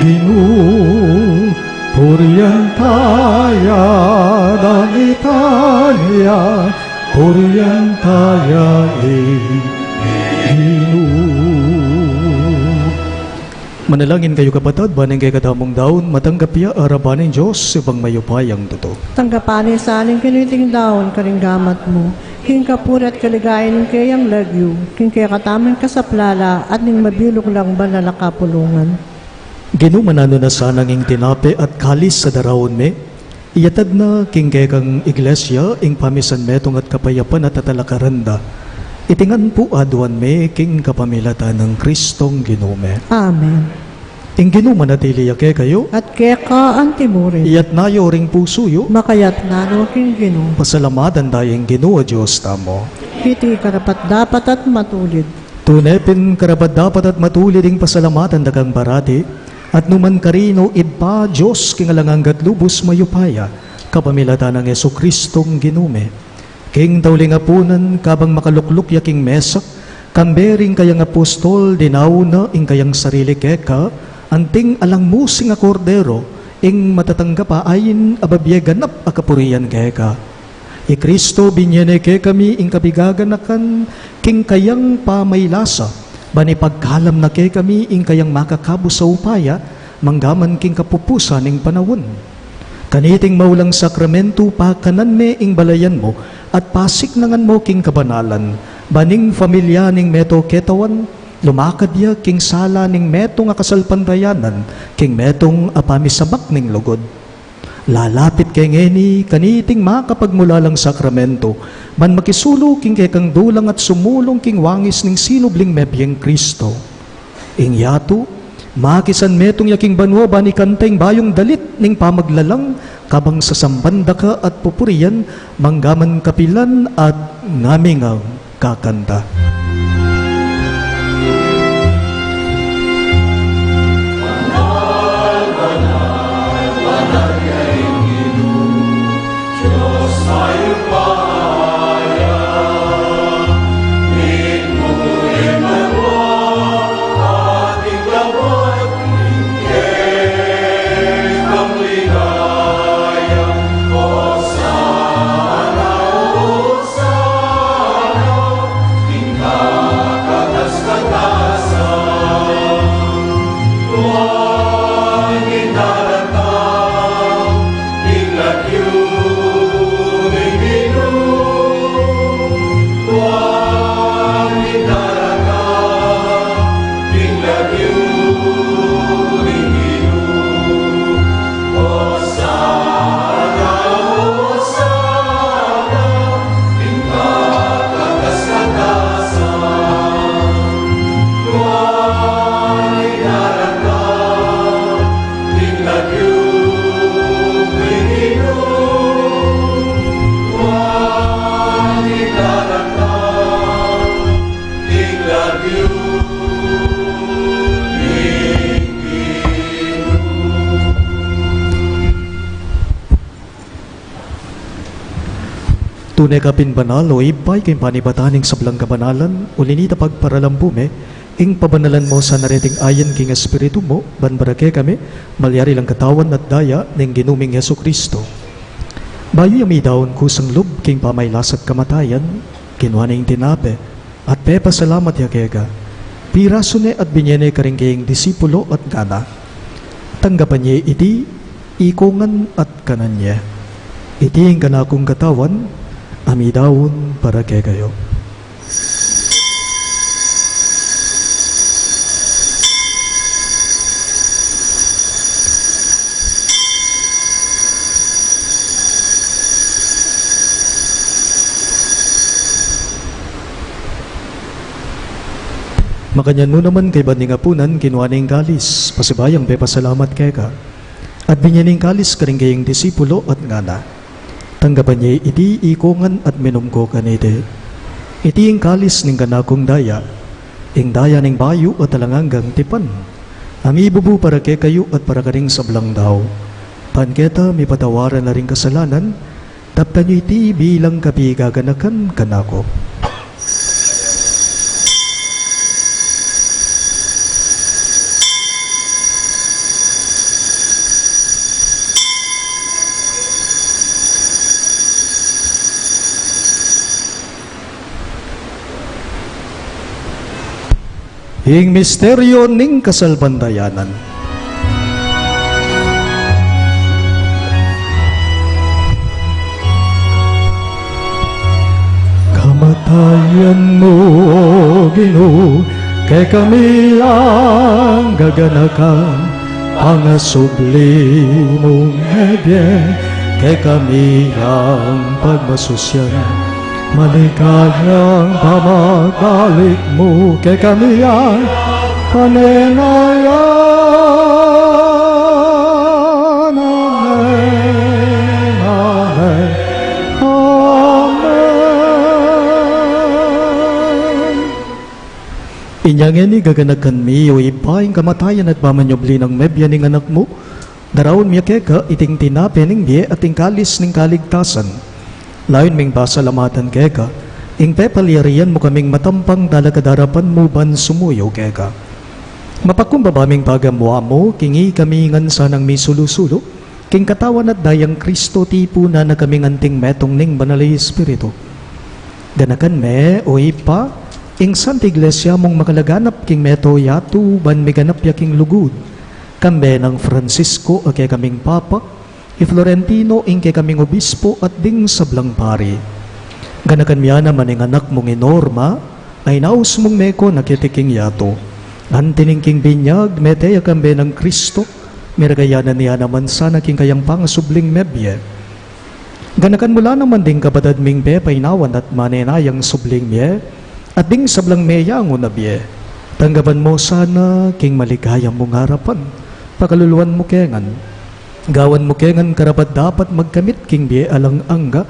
Ginu, purian taya, dalitan ya, purian taya ing Ginu. Manalangin kayu, kapatad, ban ing kekatamung daun matanggap ya arapan ning Dios, Ibpang mayupayang tutu. Tanggapan na sa ning kiniting daun karing gamat mu, king kapurian at kaligayan ning keyang lagyu, king kekatamung kasaplalan at ning mabilug lang banal a kapulungan. Ginu, mananu na sanang ing tinape at kalis a daraun mi, iyatad na king kekang Iglesia ing pamisan metung at kapayapan at atalakaran da. Iti ngan pu aduan mi king kapamilatan nang Kristong Ginu mi. Amen. Ing Ginu manatili ya kekayu. At keka antimurin. Iyatna yu ring pusu yu. Makayatna no king Ginu. Pasalamatan taya ing Ginu a Dios tamu. Iti karapat-dapat at matulid. Tune pin karapat-dapat at matulid ing pasalamatan da kang parati, at nu man karin, O Ibpa, Dios king alang angga at lubus mayupaya, kapamilatan nang Jesucristong Ginu mi. King tauling apunan, kabang makalukluk ya king mesa, kambe ring kayang apostol, dinaun na ing kayang sarili keka, anting alang musing a kordero, ing matatanggap a ain a bibie ganap a kapurian keka. I Kristo binie ne kekami ing kabigaganakan king kayang pamaylasa, ban ipagkalam na kekami ing kayang makakabus a upaya, manggaman king kapupusan ning panaun. Kaniting maulang sakramentu, pakanan me ing balayan mu, at pasiknangan mu king kabanalan, ban ing familia ning metung ketawan, lumakad ya king sala ning metung a kasalpantayanan, king metung a pamisabak ning lugud. Lalapit ke ngeni kaniting makapagmulalang sakramentu, ban makisulu king kekang dulang at sumulung king wangis ning sinubling mebieng Kristo. Ing yatu, makisan metung ya king banua, ban ikanta ing bayung dalit ning pamaglalang, kabang sasamban da ka at pupurian, manggaman kapilan at ngamingang kakanta. Tune ka pin banal, o Ibpa, ika ing panibatan ning sablang kabanalan, uli na nita pagparalan pu me, ing pabanalan mu sana reting ayan king Espiritu mu, ban para kekami, malyari lang katawan at daya ning Ginu ming Jesucristo. Bayu ya midaun kusang lub king pamailas at kamatayan, kinua ne ing tinape, at pepasalamat ya keka, pirasu ne at binie ne karing kayang disipulo at ngana: Tanggapan ye iti, ikongan at kanan ye. Iti ing kanakung katawan, a midaun para kekayu. Makanyan mu naman, kaybat ning apunan, kinua ne ing kalis, pasibayung pepasalamat keka, at binie ne ing kalis karing kayang disipulo at ngana: Tanggapan ye iti, ikongan at minum ko kaniti. Iti ing kalis ning kanakung daya, ing daya ning bayu at alang anggang tipan, a mibubu para kekayu at para karing sablang tau, ban keta mipatawaran la ring kasalanan. Daptan yu iti bilang kapigaganakan kanaku. Ing misteryo ning kasalpantayanan. Kamatayan mu, O Ginu, kekami yang gaganakan, pangasubli mung mebie, kekami yang pagmasusyan. Maligayang pamagbalik mu kekami yang panenayan. Amen, amen, amen. Inya ngeni gaganakan mi, O Ibpa, ing kamatayan at pamanyubli nang mebie ning Anak mu, daraun mi keka iting tinape ning bie at ing kalis ning kaligtasan. Layun ming pasalamatan keka ing pepalyarian mu kaming matampang talakad king arapan mu ban sumuyu keka. Mapakumbaba ming pagamuan mu king ikami ngan sanang misulu-sulu king Katawan at Dayang Kristo, tipunan na kaming anting metung ning Banal a Espiritu. Ganakan me, O Ibpa, ing Santa Iglesia mung makalaganap king mabilug a yatu ban miganap ya king lugud, kambe nang Francisco a kekaming Papa, i Florentino ing kekaming Obispo at ding sablang pari. Ganakan me naman ing anak mung i Norma, a inaus mung meko na keti king yatu. Anti ning king binyag, mete ya kambe nang Kristo, miragayanan ya naman sana king kayang pangasubling mebie. Ganakan mu la naman ding kapatad ming pepainawan at manenayang subling mie, at ding sablang meyangu na bie. Tanggapan mu sana king maligaya mung arapan, pakaluluan mu kengan. Gawan mu kengan karapat-dapat magkamit king bie alang angga,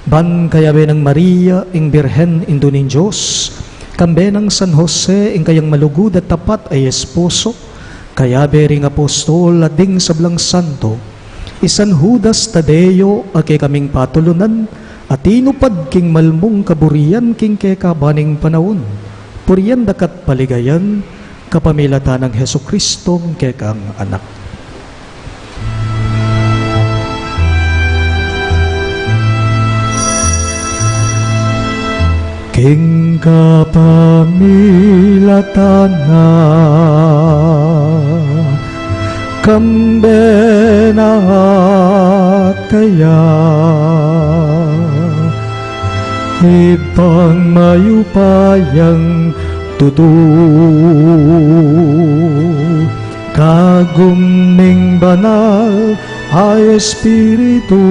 ban kayabe nang Maria, ing Birhen, Indu ning Dios, kambe nang San Jose, ing kayang malugud at tapat a esposo, kayabe ring apostol at ding sablang santo, i San Judas Tadeo a kekaming patulunan, a tinupad king malmung kaburian king keka ban ning panaun, purian daka't paligayan, kapamilatan nang Jesucristong kekang Anak. King kapamilatan na, kambe na at kaya, Ibpang mayupayang tutu, kagum ning Banal a Espiritu,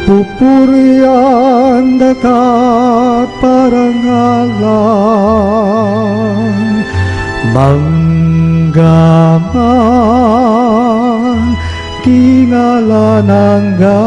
pupurian daka't parangalan, mangga man king alang angga.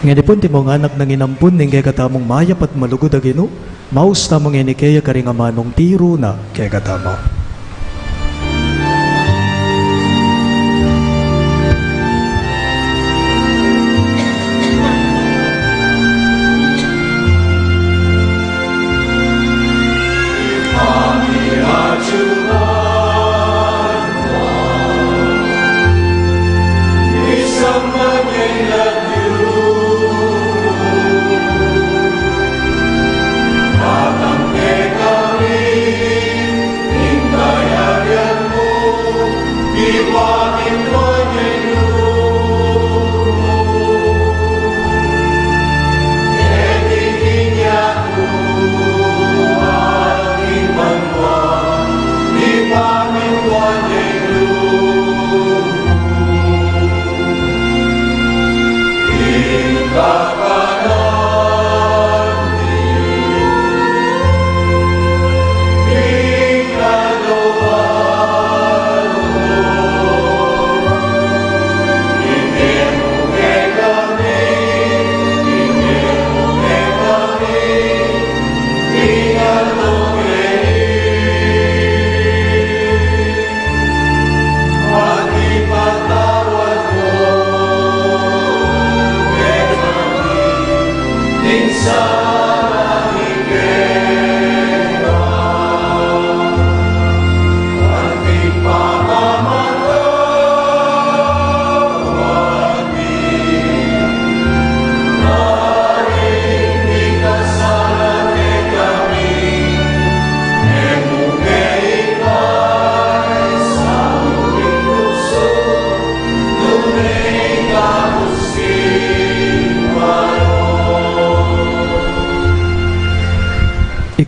Ngeni pu, antimong anak nang inampun ning kekatamung mayap at malugud a Ginu, maus tamu ngeni keya karing amanung tiru na kekatamu.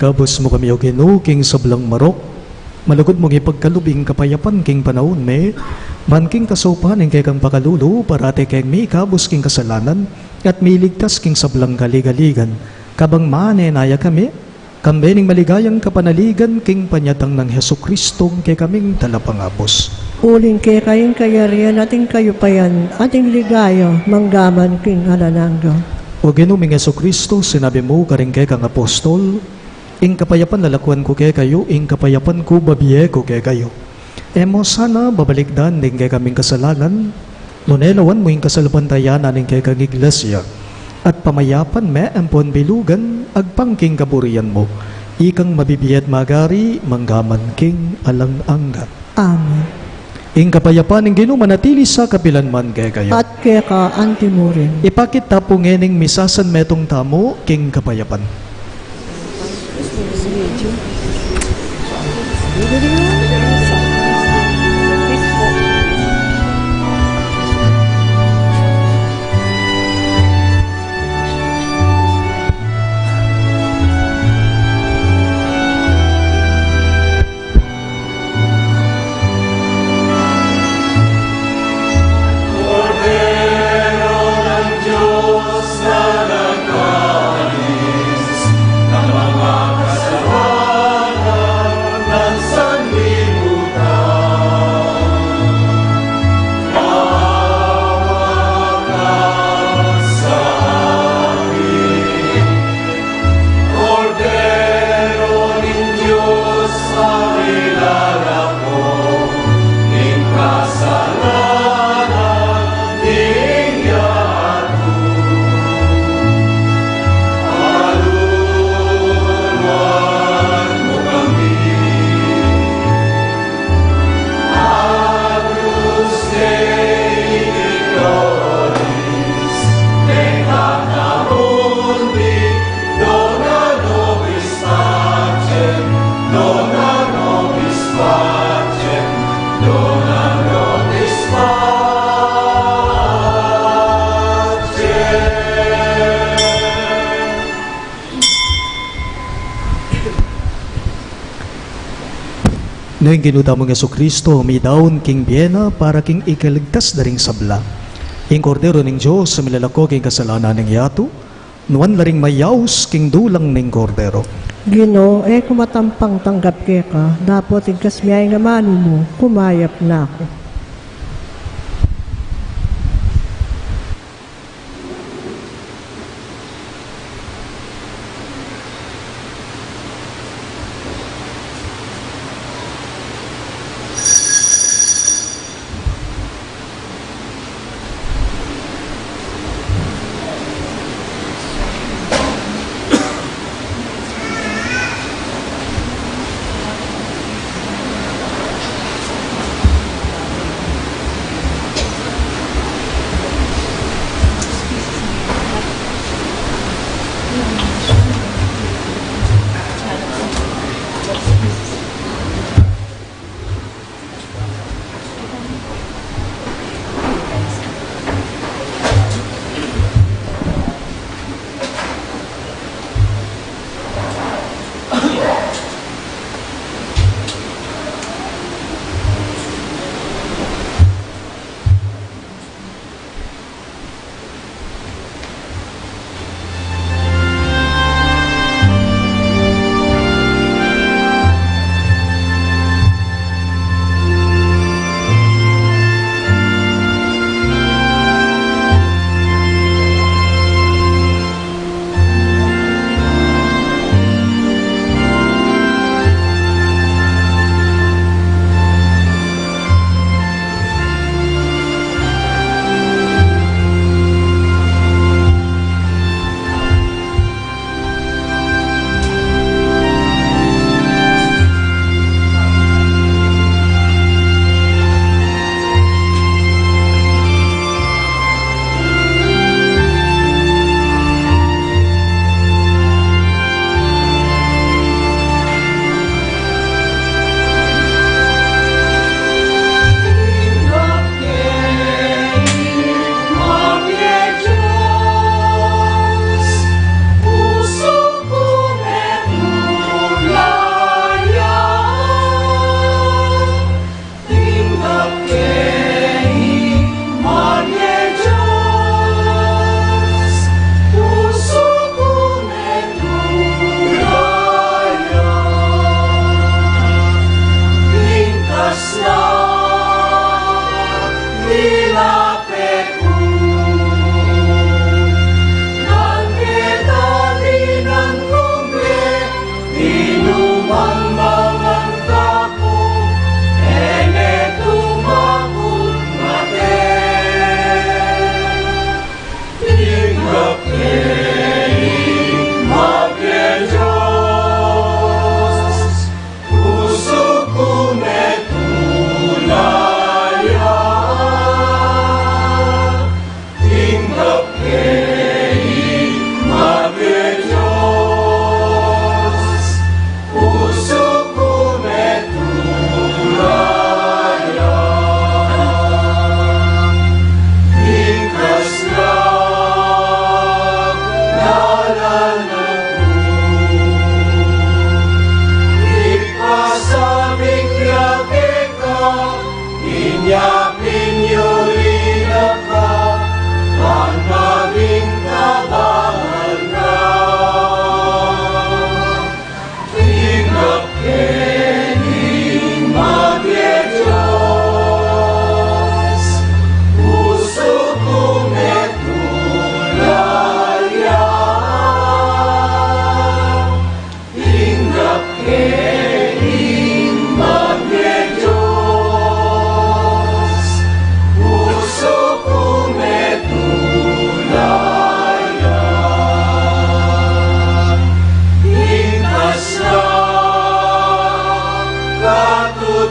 Ikabus mu kami, O Ginu, king sablang marok. Malugud mung ipagkalub ing kapayapan king panaun mi, ban king kasaupan ning kekang pakalulu, parati keng mikabus king kasalanan, at miligtas king sablang kaligaligan. Kabang manenaya kami, kambe ning maligayang kapanaligan king panyatang nang Jesucristo, kekaming Talapangabus. Uling keka ing kayarian at ing kayupayan at ing ligaya, manggaman king alang angga. O Ginu ming Jesucristo, sinabi mu karing kekang apostol, ing kapayapan lalakuan ku kekayu, ing kapayapan ku babie ku kekayu. E mu sana babalikdan ding kekaming kasalanan, nune lawan mu ing kasalpantayanan ning kekang iglesia, at pamayapan me ampon bilugan agpang king kaburian mu, ikang mabibie at magari manggaman king alang angga. Amen. Ing kapayapan ning Ginu manatili sa kapilan man kekayu. At keka anti mu rin. Ipakit ta pu ngening misasan metung tamu king kapayapan. Kordero ning Dios, a milalako ning kasalanan ning yatu. Aluluan mu kami. Nung ing Ginu tamung Jesucristo midaun king bie na para king ikaligtas da ring sabla, ing Kordero ning Dios a milalako king kasalanan ning yatu, nuan la ring mayaus king dulang ning Kordero. Ginu, e ku matampang tanggap keka, dapot igkas mu ya ing amanu mu, kumayap na ku.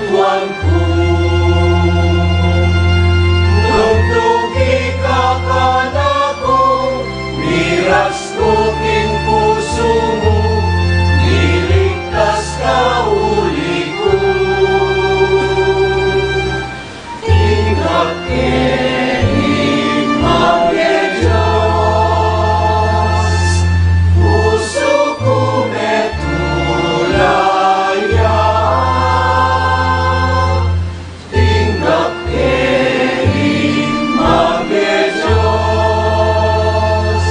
Tuan ku, nung tuki ka kanaku, miras ku king pusu mu, miligtas ka uli ku. Tinggap ke ing Ibpa ming Dios, pusu ku metung la ya. Tinggap ke ing Ibpa ming Dios,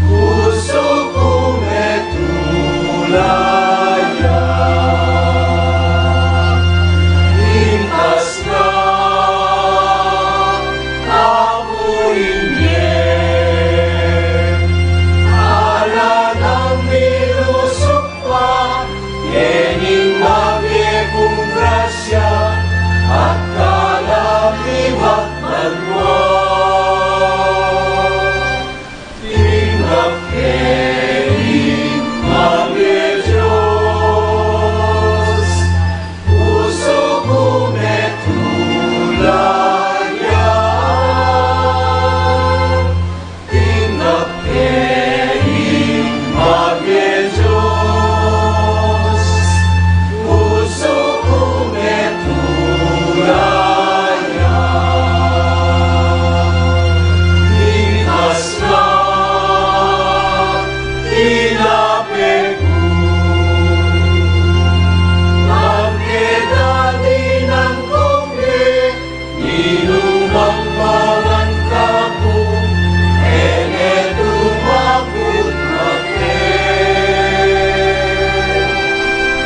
pusu ku metung la ya. Ligtas na aku inyang ala nang milusuk pa, keni mabie kung grasya at kalaming magmagwa. Tinggap ke ing Ibpa ming Dios, pusu ku metung la ya. Tinggap ke ing Ibpa ming Dios, pusu ku metung la ya. Ligtas na tinape ku, nang keta dinan kung e, ninu mang pangan kaku, e ne tumakut make.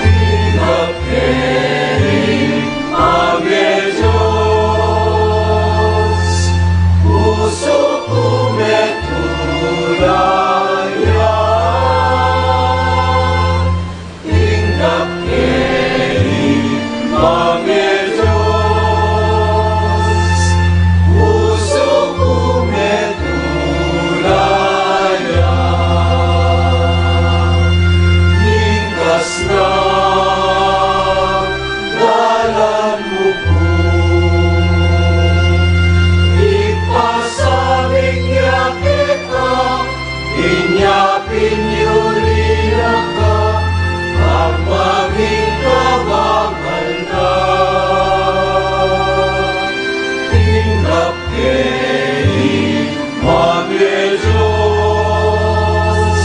Tinggap ke ing Ibpa ming Dios, pusu ku metung la ya. Tinggap ke ing Ibpa ming Dios, pusu ku metung la ya. Ligtas na dalan mu ku, ipasabik ya keka, inya pin yuli na ka, at maging kabangan na. Tinggap ke ing Ibpa ming Dios,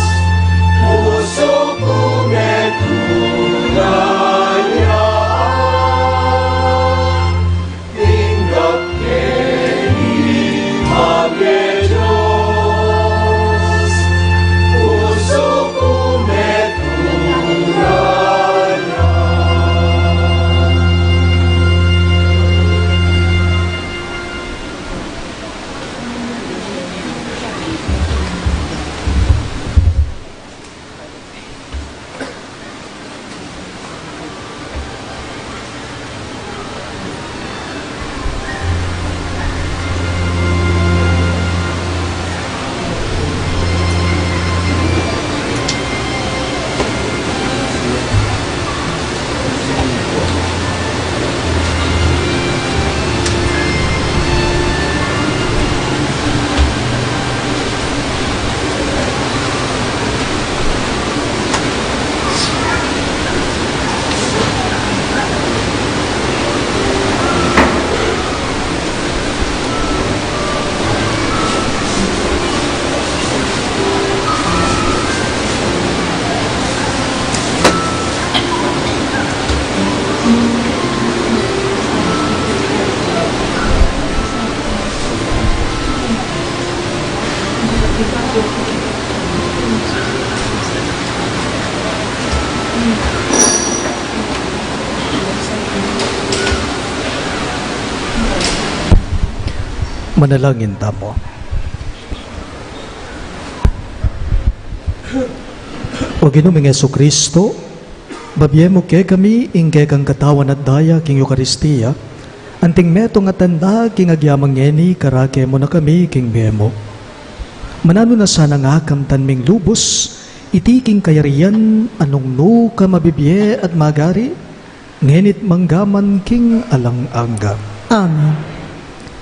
pusu ku metung la ya. Tinggap ke ing Ibpa ming Dios, pusu ku metung la ya. Manalangin tamu. O Ginu ming Jesucristo, babie mu kekami ing kekang katawan at daya king Eukaristia, anting metung a tanda king agyamang ngeni, karake mu na kami king bie mu. Mananu na sanang akamtan ming lubus iti king kayarian a nung nu ka mabibie at magari, Ngeni't manggaman king alang angga. Amen.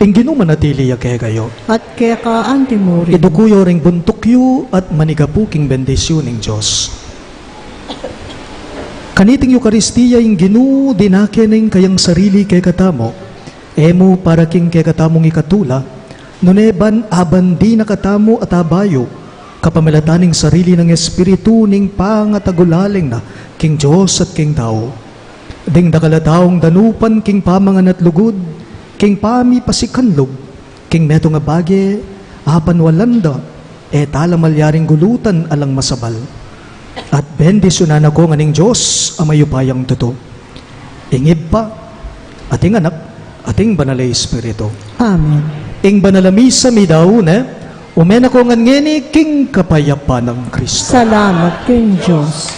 Ing Ginu manatili ya kekayu. At keka antimurin. Iduku yu ring buntuk yu at manigapu king bendisyun ning Dios. Kaniting Eukaristia ing Ginu, dinake ne ing kayang sarili kekatamu. E mu para king kekatamung ikatula, nune ban abandi na katamu at abayu, kapamilatan ning sarili nang Espiritu ning pangatagulaling na king Dios at king tau. Ding dakal a taung danupan king pamangan at lugud, king pamipasikanlug, king metung a bage, apanwalan da, e tala malyaring gulutan alang masabal. At bendisyunan na ko ngan ning Dios a mayupayang tutu. Ing Ibpa, at ing Anak, at ing Banal a Espiritu. Amen. Ing Banal a Misa midaun ne, ume na ko ngan ngeni king kapayapan nang Kristo. Salamat king Dios.